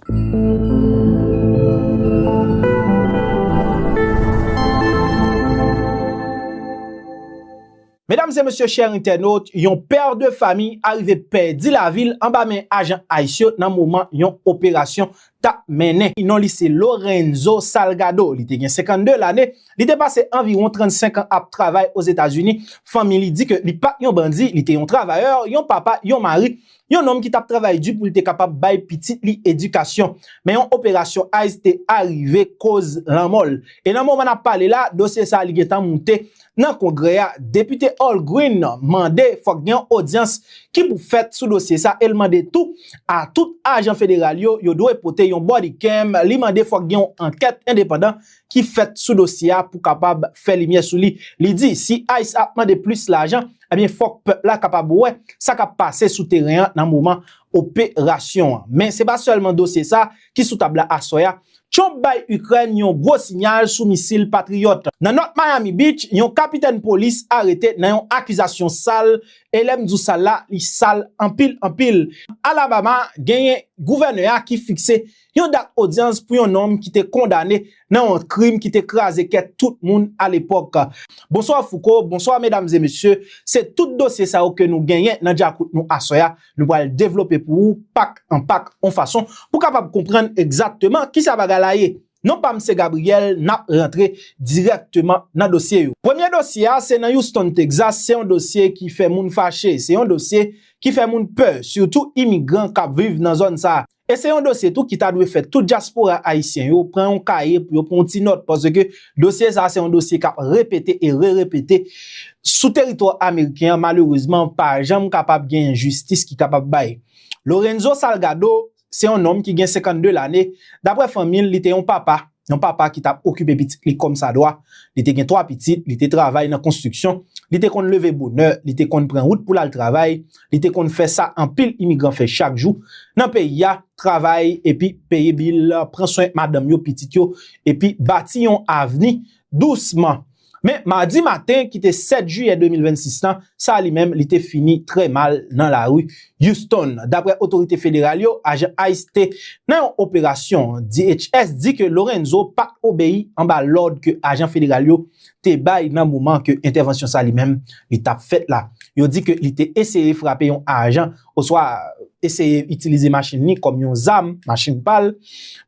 Medam e mesye, chè entènot, yon pè de fami arive pèdi lavi l anba men ajan ice yo nan moman yon operasyon t ap mennen. Non li se Lorenzo Salgado. Li te gen senkannde lane. Li te pase anviwon trannsenk an ap travay Ozetazini. Fanmi li di ke li pa t yon bandi, li te yon travayè, yon papa, yon mari, yon nonm ki t ap travay di pou li te kapab bay pitit li edikasyon. Men yon operasyon ice te arive koz lanmò l. E nan moman n ap pale la, dosye sa a li gentan moute nan Kongrè a. Depite Al Green mande fòk gen yon odyans ki pou fèt sou dosye sa, e l mande tou a tout ajan federal yo, yo dwe pote yon body cam. Li mande fòk gen yon ankèt endepandan ki fèt sou dosye a pou kapab fè limyè sou li. Li di, si ice ap mande plis lajan, ebyen, fòk pèp la kapab wè sa k ap pase sou teren an nan moman operasyon an. Men se pa sèlman dosye sa ki sou tab la aswè a. Trump bay Ikrèn yon gwo siyal sou misil Patriot. Nan North Miami Beach, yon kapitèn polis arete nan yon akizasyon sal, e lè m di w sal la, li sal anpil, anpil. Alabama genyen gouvènè a ki fikse yon dat odyans pou yon nonm ki te kondane nan yon krim ki te kraze kè tout moun alepòk. Bonswa Fouco, bonswa medam e mesye. Se tout dosye sa yo ke nou genyen nan djakout nou aswè a. Nou pral devlope pou ou pak an pak, yon fason pou kapab konprann egzakteman kisa bagay la ye. Non pa m se Gabriel, n ap rantre dirèkteman nan dosye yo. Premye dosye a se nan Houston, Texas, se yon dosye ki fè moun fache, se yon dosye ki fè moun pè, sitou imigran k ap viv nan zòn sa a. E se yon dosye tou ki ta dwe fè tout dyaspora ayisyen yo pran yon kaye pou yo pran yon ti nòt, paske dosye sa a se yon dosye k ap repete e rerepete sou teritwa ameriken an. Malerezman, pa janm kapab gen jistis ki kapab bay. Lorenzo Salgado se yon nonm ki gen senkannde lane. Daprè fanmi l, li te yon papa, yon papa ki t ap okipe pitit li kòmsadwa. Li te gen twa pitit, li te travay nan konstriksyon, li te konn leve bonè, li te konn pran wout pou l al travay, li te konn fè sa anpil imigran fè chak jou nan peyi a, travay epi peye bil, pran swen madanm yo, pitit yo, epi bati yon avni dousman. Men madi maten ki te sèt jiyè de mil vennsis lan, sa li menm li te fini trè mal nan lari Houston. Daprè otorite federal yo, ajan ICE te nan yon operasyon. DHS di ke Lorenzo pa t obeyi anba lòd ke ajan federal yo te bay nan moman ke entèvansyon sa li menm li t ap fèt la. Yo di ke li te eseye frape yon ajan oswa eseye itilize machin li kòm yon zam, machin pa l,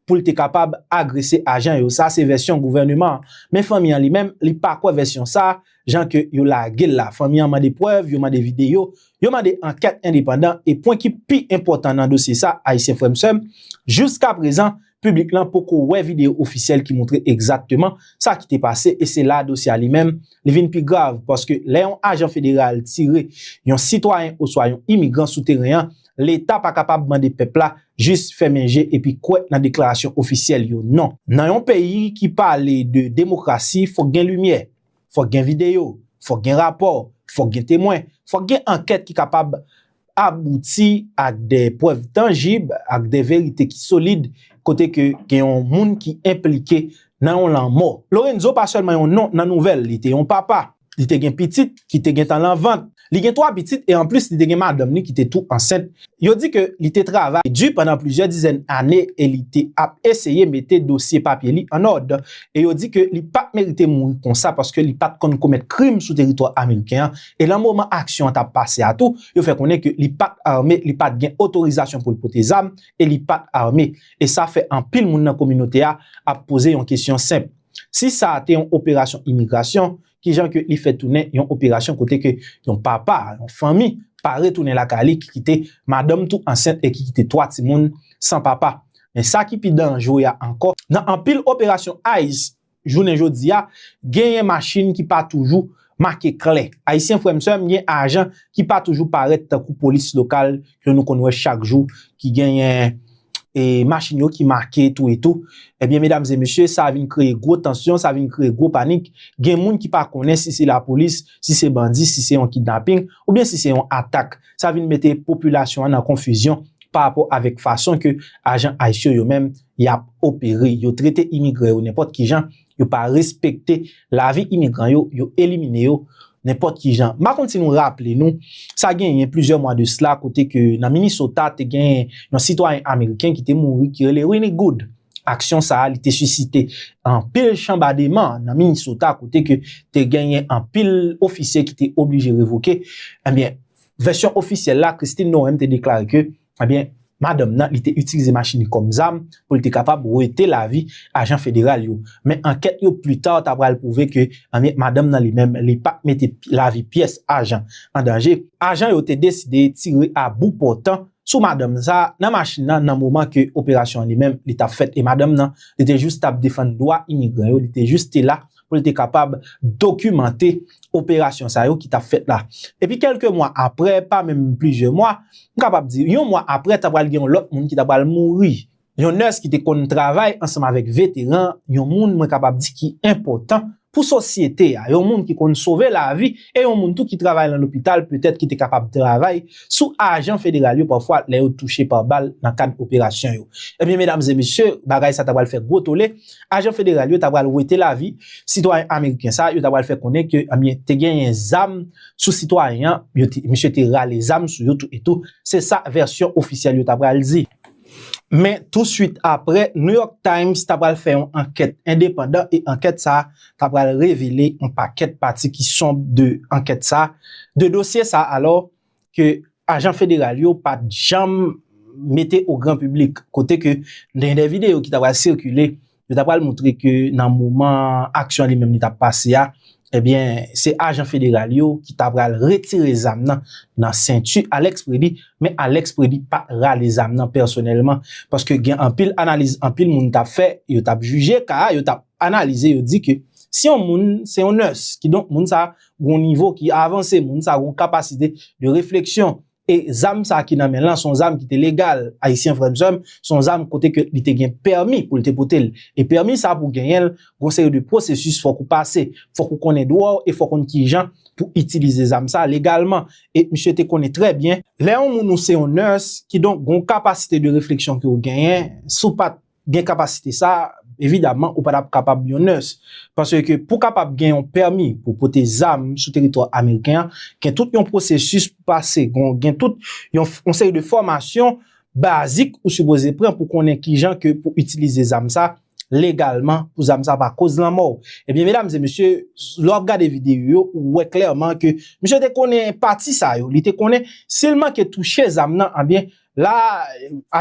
pou l te kapab agrese ajan yo. Sa se vèsyon gouvèneman an. Men fanmi an li menm, li pa kwè vèsyon sa, jan ke yo lage l la. Fanmi an mande prèv, yo mande videyo, yo mande ankèt endepandan, e pwen ki pi enpòtan nan dosye sa, ayisyen frè m sè m, jiska prezan, piblik lan poko wè videyo ofisyèl ki montre egzakteman sa ki te pase, e se la dosye a li menm, li vin pi grav, paske lè yon ajan federal tire yon sitwayen oswa yon imigran sou teren an, Leta pa kapab mande pèp la jis fèmen je epi kwè nan deklarasyon ofisyèl yo, non. Nan yon peyi ki pale de demokrasi, fòk gen limyè, fòk gen videyo, fòk gen rapò, fòk gen temwen, fòk gen ankèt ki kapab abouti ak de prèv tanjib, ak de verite ki solid, kote ke gen yon moun ki enplike nan yon lanmò. Lorenzo pa sèlman yon non nan nouvèl, li te yon papa. Li te gen pitit ki te gentan nan vant. Li gen twa pitit e anplis li te gen madanm li ki te tou ansent. Yo di ke li te travay di pandan plizyè dizèn ane e li te ap eseye mete dosye papye li an òd. E yo di ke li pa t merite mouri konsa paske li pa t konn komèt krim sou teritwa ameriken an. E nan moman aksyon an t ap pase a tou, yo fè konnen ke li pa t ame, li pa t gen otorizasyon pou l pote zam e li pa t ame. E sa fè anpil moun nan kominote a ap poze yon kesyon senp. Si sa a te yon operasyon imigrasyon, kijan ke li fè tounen yon operasyon kote ke yon papa, yon fanmi, pa retounen lakay li, ki kite madanm tou ansent e ki kite twa timoun san papa? Men sa ki pi danjere a ankò, nan anpil operasyon ICE, jounen jodi a, genyen machin ki pa toujou make klè. Ayisyen frè m sè m, gen ajan ki pa toujou parèt tankou polis lokal ke nou konn wè chak jou, ki genyen e machin yo ki make tou e tou. Ebyen, medam e mesye, sa vin kreye gwo tansyon, sa vin kreye gwo panik. Gen moun ki pa konnen si se lapolis, si se bandi, si se yon kidnaping, oubyen si se yon atak. Sa vin mete popilasyon an nan konfizyon pa rapò avèk fason ke ajan ICE yo menm y ap opere. Yo trete imigran yo nenpòt ki jan, yo pa respekte lavi imigran yo, yo elimine yo nenpòt ki jan. M pa konn si nou raple nou, sa genyen plizyè mwa de sila kote ke nan Minnesota te gen yon sitwayen ameriken ki te mouri ki rele Rini Good. Aksyon sa a, li te sisite anpil chanbademan nan Minnesota kote ke te genyen anpil ofisye ki te oblije revoke. Ebyen, vèsyon ofisyèl la, Kristi Noem te deklare ke, ebyen, madanm nan, li te itilize machin li kòm zam pou li te kapab wete lavi ajan federal yo. Men ankèt yo pli ta ta pral pwouve ke, ebyen, madanm nan li menm, li pa t mete pi- lavi pyès ajan an danje. Ajan yo te deside tire a bout pòtan sou madanm sa nan machin nan, nan moman ke operasyon an li menm li t ap fèt. E madanm nan, li te jis t ap defann dwa imigran yo, li te jis te la pou li te kapab dokimante operasyon sa yo ki t ap fèt la. Epi kèlke mwa aprè, pa menm plizyè mwa, m kapab di yon mwa aprè, ta pral gen yon lòt moun ki ta pral mouri. Yon nès ki te konn travay ansanm avèk veteran, yon moun mwen kapab di ki enpòtan pou sosyete a, yon moun ki konn sove lavi, e yon moun tou ki travay nan lopital, petèt ki te kapab travay sou ajan federal yo pafwa lè yo touche pa bal nan kad operasyon yo. Ebyen, medam e mesye, bagay sa ta pral fè gwo tole. Ajan federal yo ta pral wete lavi sitwayen ameriken sa, yo ta pral fè konnen ke, ebyen, te genyen zam sou sitwayen an, yo te, misye te rale zam sou yo tou e tou. Se sa vèsyon ofisyèl yo ta pral di. Men touswit aprè, New York Times ta pral fè yon ankèt endepandan e ankèt sa a ta pral revele yon pakèt pati ki sonb de ankèt sa a, de dosye sa a, alò ke ajan federal yo pa t janm mete o gran piblik, kote ke gen de videyo ki ta pral sikile, yo ta pral montre ke nan moman aksyon li menm li t ap pase a, ebyen, se ajan federal yo ki ta pral retire zam nan nan senti Alex Prédy, men Alex Prédy pa t rale zam nan pèsonèlman, paske gen anpil analiz, anpil moun t ap fè, yo t ap jije ka a, yo t ap analize, yo di ke si yon moun, se yon nès, kidonk moun sa gon nivo ki avanse, moun sa gon kapasite de refleksyon, e zam sa ki nan men l lan, se yon zam ki te legal, ayisyen frè m sè m, se yon zam kote ke li te gen pèmi pou l te pote l. E pèmi sa pou genyen l, gon seri de pwosesis fòk ou pase, fòk ou konnen dwa w e fòk ou konn kijan pou itilize zam sa legalman. E misye te konnen trè byen, lè yon moun ou se yon nès, kidonk gon kapasite de refleksyon ke w genyen, si w pa t gen kapasite sa, evidaman, ou pa t ap kapab yon nurse. Paske pou kapab gen yon pèmi pou pote zam sou teritwa ameriken an, gen tout yon pwosesis pou pase, gen, gen tout yon, yon seri de fòmasyon bazik ou sipoze pran pou konnen kijan ke pou itilize zam sa legalman, pou zam sa pa koz lanmò w. Ebyen, medam e mesye, lè w ap gade videyo yo, ou wè klèman ke misye te konnen pati sa yo. Li te konnen si l manke touche zam nan, ebyen, la,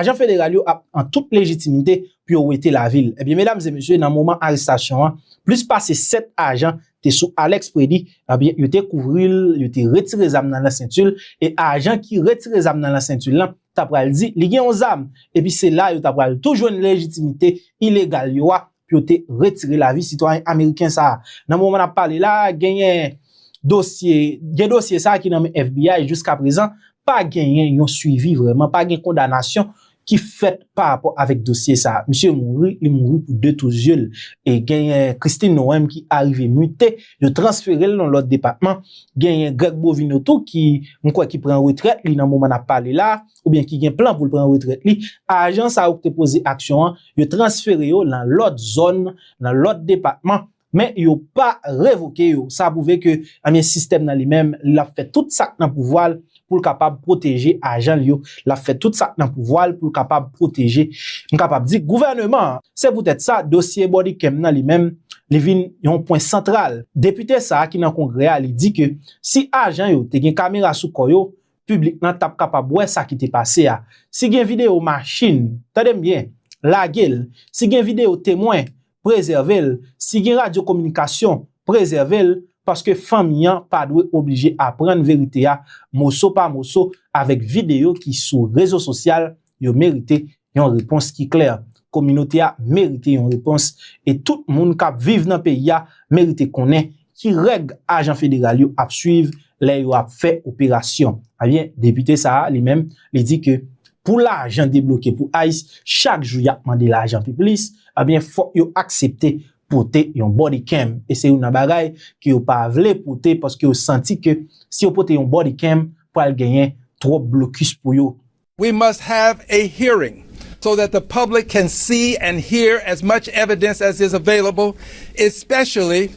ajan federal yo ap an tout lejitimite pou yo wete lavi l. Ebyen, medam e mesye, nan moman arestasyon an, plis pase sèt ajan te sou Alex Pretti, ebyen, yo te kouvri l, yo te retire zam nan nan senti l, e ajan ki retire zam nan nan senti l lan, ta pral di li gen yon zam, epi se la yo ta pral tou jwenn lejitimite ilegal yo a pou yo te retire lavi sitwayen ameriken sa a. Nan moman n ap pale la, genyen dosye, gen dosye sa a ki nan men F B I jiska prezan, pa genyen yon swivi vrèman, pa gen kondanasyon ki fèt pa rapò avèk dosye sa a. Misye mouri, li mouri pou de tou zye l. E genyen Christine Noem ki arive mite, yo transfere l nan lòt depatman. Genyen Greg Bovino tou ki, m kwè ki pran retrèt li nan moman n ap pale la, oubyen ki gen plan pou l pran retrèt li. Ajan sa yo ki te poze aksyon an, yo transfere yo nan lòt zòn, nan lòt depatman, men yo pa revoke yo. Sa pwouve ke, ebyen, sistèm nan li menm, l ap fè tout sa k nan pouvwa l pou l kapab pwoteje ajan l yo. L ap fè tout sa k nan pouvwa l pou l kapab pwoteje, m kapab di, gouvèneman an. Se poutèt sa, dosye body cam nan li menm, li vin yon pwen santral. Depite sa a ki nan Kongrè a, li di ke si ajan yo te gen kamera sou kò yo, piblik lan t ap kapab wè sa ki te pase a. Si gen videyo machin, tande m byen, lage l. Si gen videyo temwen, prezève l. Si gen radyo kominikasyon, prezève l, paske fanmi an pa dwe oblije aprann verite a moso pa moso avèk videyo ki sou rezo sosyal. Yo merite yon repons ki klè. Kominote a merite yon repons, e tout moun k ap viv nan peyi a merite konnen ki règ ajan federal yo ap swiv lè yo ap fè operasyon. Ebyen, depite sa a, li menm, li di ke pou lajan debloke pou ICE, chak jou y ap mande lajan pi plis, ebyen, fòk yo aksepte pote yon body cam. E se youn nan bagay ke yo pa vle pote, paske yo santi ke si yo pote yon body cam, pral genyen twòp blokis pou yo. We must have a hearing so that the public can see and hear as much evidence as is available, especially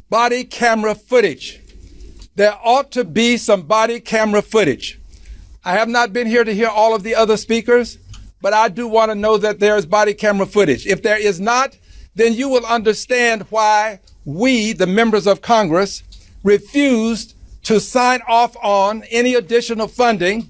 body camera footage. There ought to be some body camera footage. I have not been here to hear all of the other speakers, but I do want to know that there is body camera footage. If there is not, then you will understand why we, the members of Congress, refused to sign off on any additional funding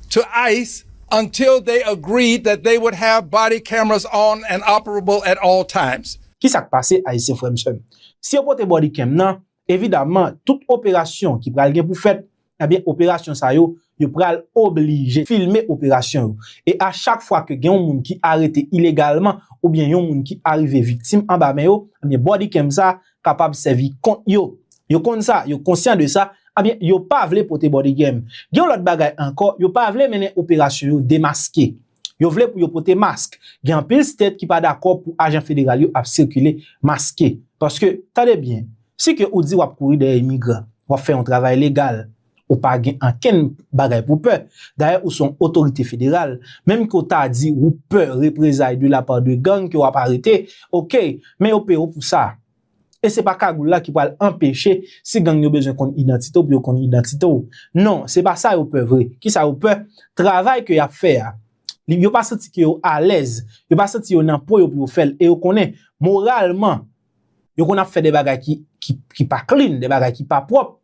to ICE until they agreed that they would have body cameras on and operable at all times. Kisa k pase, Ayisyen frè m sè m? Si yo pote body cam nan, evidaman, tout operasyon ki pral gen pou fèt, ebyen, operasyon sa yo, yo pral oblije filme operasyon yo. E a chak fwa ke gen yon moun ki arete ilegalman oubyen yon moun ki arive viktim anba men yo, ebyen, body cam sa kapab sèvi kont yo. Yo konn sa, yo konsyan de sa, ebyen, yo pa vle pote body cam. Gen yon lòt bagay ankò, yo pa vle mennen operasyon yo demaske. Yo vle pou yo pote mask. Gen anpil state ki pa dakò pou ajan federal yo ap sikile maske. Paske, tande byen, si ke ou di w ap kouri dèyè imigran, w ap fè yon travay legal, ou pa gen ankenn bagay pou pè. Dayè, ou se yon otorite federal. Menm ke w ta di ou pè reprezay de la part de gang ke w ap arete, oke, men yo peye w pou sa. E se pa kagoul la ki pral anpeche si gang yo bezwen konn idantite w pou yo konn idantite w. Non, se pa sa yo pè vre. Kisa yo pè? Travay ke y ap fè a. Yo pa santi ke yo alèz. Yo pa santi yo nan po yo pou yo fè l. E yo konnen, moralman, yo konn ap fè de bagay ki, ki, ki pa clean, de bagay ki pa pwòp.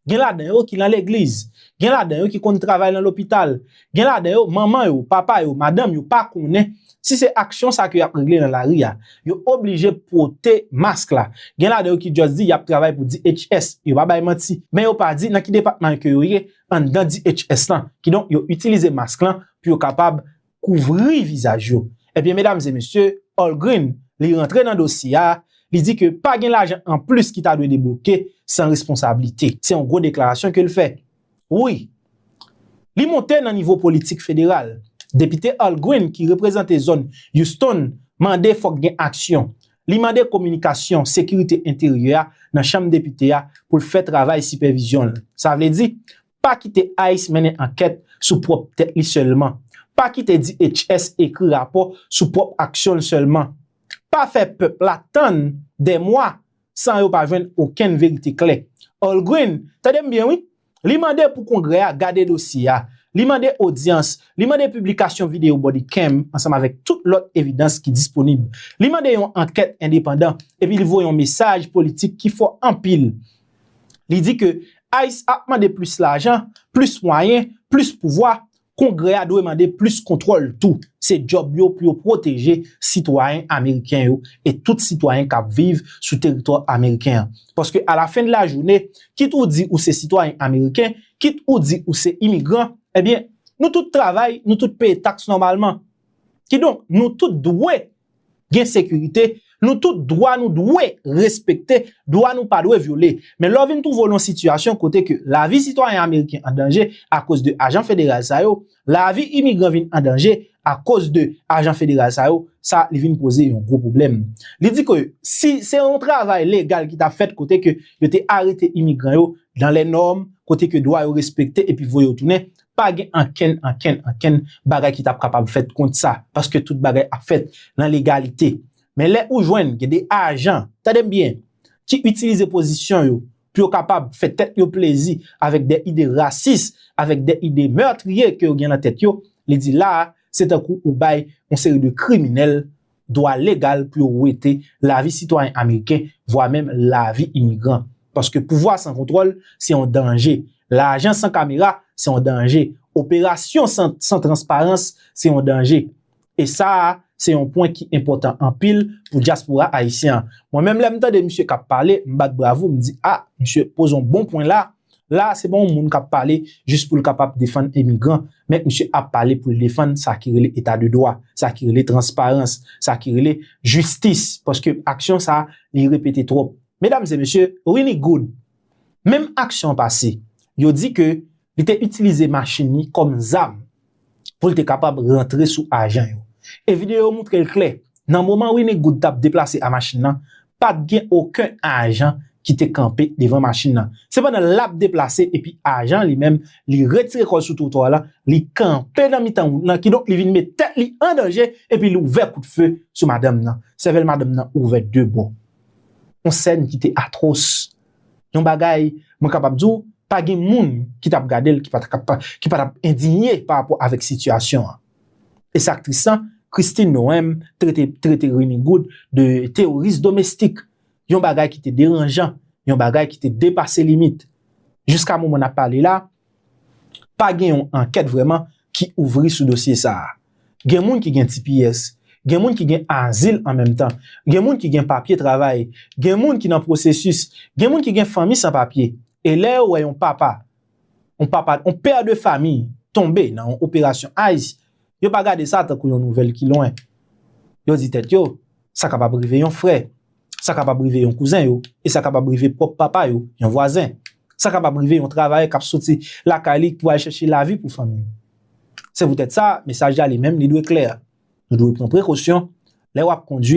Gen ladan yo ki nan legliz. Gen ladan yo ki konn travay nan lopital. Gen ladan yo, manman yo, papa yo, madanm yo pa konnen si se aksyon sa ke y ap regle nan lari a. Yo oblije pote mask la. Gen ladan yo ki just di y ap travay pou D H S. Yo pa bay manti. Men yo pa di nan ki depatman ke yo ye anndan D H S lan. Kidonk, yo itilize mask lan pou yo kapab kouvri vizaj yo. Ebyen, medam e mesye, Holmgren, li rantre nan dosye a, li di ke pa gen lajan anplis ki ta dwe debloke san responsablite. Se yon gwo deklarasyon ke l fè. Wi. Li monte nan nivo politik federal. Depite Holmgren ki reprezante zòn Houston mande fòk gen aksyon. Li mande kominikasyon, sekirite enteryè a nan chanm depite a pou l fè travay sipèvizyon l. Sa vle di, pa kite ICE mennen ankèt sou pwòp tèt li sèlman. Pa kite D H S ekri rapò sou pwòp aksyon l sèlman. Pa fè pèp la tann dè mwa san yo pa jwenn okenn verite klè. Holguin, tande m byen wi, li mande pou Kongrè a gade dosye a. Li mande odyans, li mande piblikasyon videyo body cam ansanm avèk tout lòt evidans ki disponib. Li mande yon ankèt endepandan, epi li voye yon mesaj politik ki fò anpil. Li di ke ICE ap mande plis lajan, plis mwayen, plis pouvwa, Kongrè a dwe mande plis kontwòl tou. Se djòb yo pou yo pwoteje sitwayen ameriken yo e tout sitwayen k ap viv sou teritwa ameriken an. Paske alafen de lajounen, kit ou di ou se sitwayen ameriken, kit ou di ou se imigran, ebyen, nou tout travay, nou tout peye taks nòmalman. Kidonk, nou tout dwe gen sekirite, nou tout dwa nou dwe respekte, dwa nou pa dwe vyole. Men lè w vin twouve w nan yon sitiyasyon kote ke lavi sitwayen ameriken an danje akoz de ajan federal sa yo, lavi imigran vin an danje akoz de ajan federal sa yo, sa li vin poze yon gwo pwoblèm. Li di ke si se yon travay legal ki t ap fèt kote ke yo te arete imigran yo dans les normes, kote ke dwa yo respekte epi voye yo tounen, pa gen ankenn, ankenn, ankenn bagay ki t ap kapab fèt kont sa, paske tout bagay ap fèt nan legalite. Men lè ou jwenn gen de ajan, tande m byen, ki itilize pozisyon yo pou yo kapab fè tèt yo plezi avèk de ide rasis, avèk de ide mètriye ke yo gen nan tèt yo, li di la a, se tankou ou bay yon seri de kriminèl dwa legal pou yo wete lavi sitwayen ameriken, vwa menm lavi imigran. Paske pouvwa san kontwòl, se yon danje. Lajan san kamera, se yon danje. Operasyon san, san transparans, se yon danje. E sa a, se yon pwen ki enpòtan anpil pou dyaspora ayisyen an. Mwen menm, lè m tande misye k ap pale, m bat bravo, m di, a, misye poze yon bon pwen la. La, se pa yon moun k ap pale jis pou l kapab defann imigran, men misye ap pale pou l defann sa ki rele eta de dwa, sa ki rele transparans, sa ki rele jistis, paske aksyon sa a, li repete twòp. Medam e mesye, Winnie Good, menm aksyon an pase, yo di ke li te itilize machin li kòm zam pou l te kapab rantre sou ajan yo. E videyo yo montre l klè, nan moman Winnie Good t ap deplase a machin nan, pa t gen okenn ajan ki te kanpe devan machin nan. Sepandan, l ap deplase epi ajan li menm, li retire kò l sou twotwa la, li kanpe nan mitan wout lan, kidonk li vin met tèt li an danje epi li ouvè kout fe sou madanm nan. Sèvèl madanm nan ouvè de bò. Yon sèn ki te atwòs. Yon bagay, mwen kapab di w, pa gen moun ki t ap gade l ki pa t ap, ki pa t ap endinye pa rapò avèk sitiyasyon an. E sa k tris lan, Christine Noem trete, trete Winnie Good de teworis domestik. Yon bagay ki te deranjan, yon bagay ki te depase limit. Jiska moman n ap pale la, pa gen yon ankèt vrèman ki ouvri sou dosye sa a. Gen moun ki gen T P S, gen moun ki gen azil an menm tan, gen moun ki gen papye travay, gen moun ki nan pwosesis, gen moun ki gen fanmi san papye. E lè yo wè yon papa, yon papa, yon pè de fami tonbe nan yon operasyon ICE, yo pa gade sa tankou yon nouvèl ki lwen. Yo di tèt yo, sa kapab rive yon frè, sa kapab rive yon kouzen yo, e sa kapab rive pwòp papa yo, yon vwazen. Sa kapab rive yon travayè k ap soti lakay li pou al chèche lavi pou fanmi l. Se poutèt sa, mesaj la li menm, li dwe klè. Nou dwe pran prekosyon lè w ap kondwi.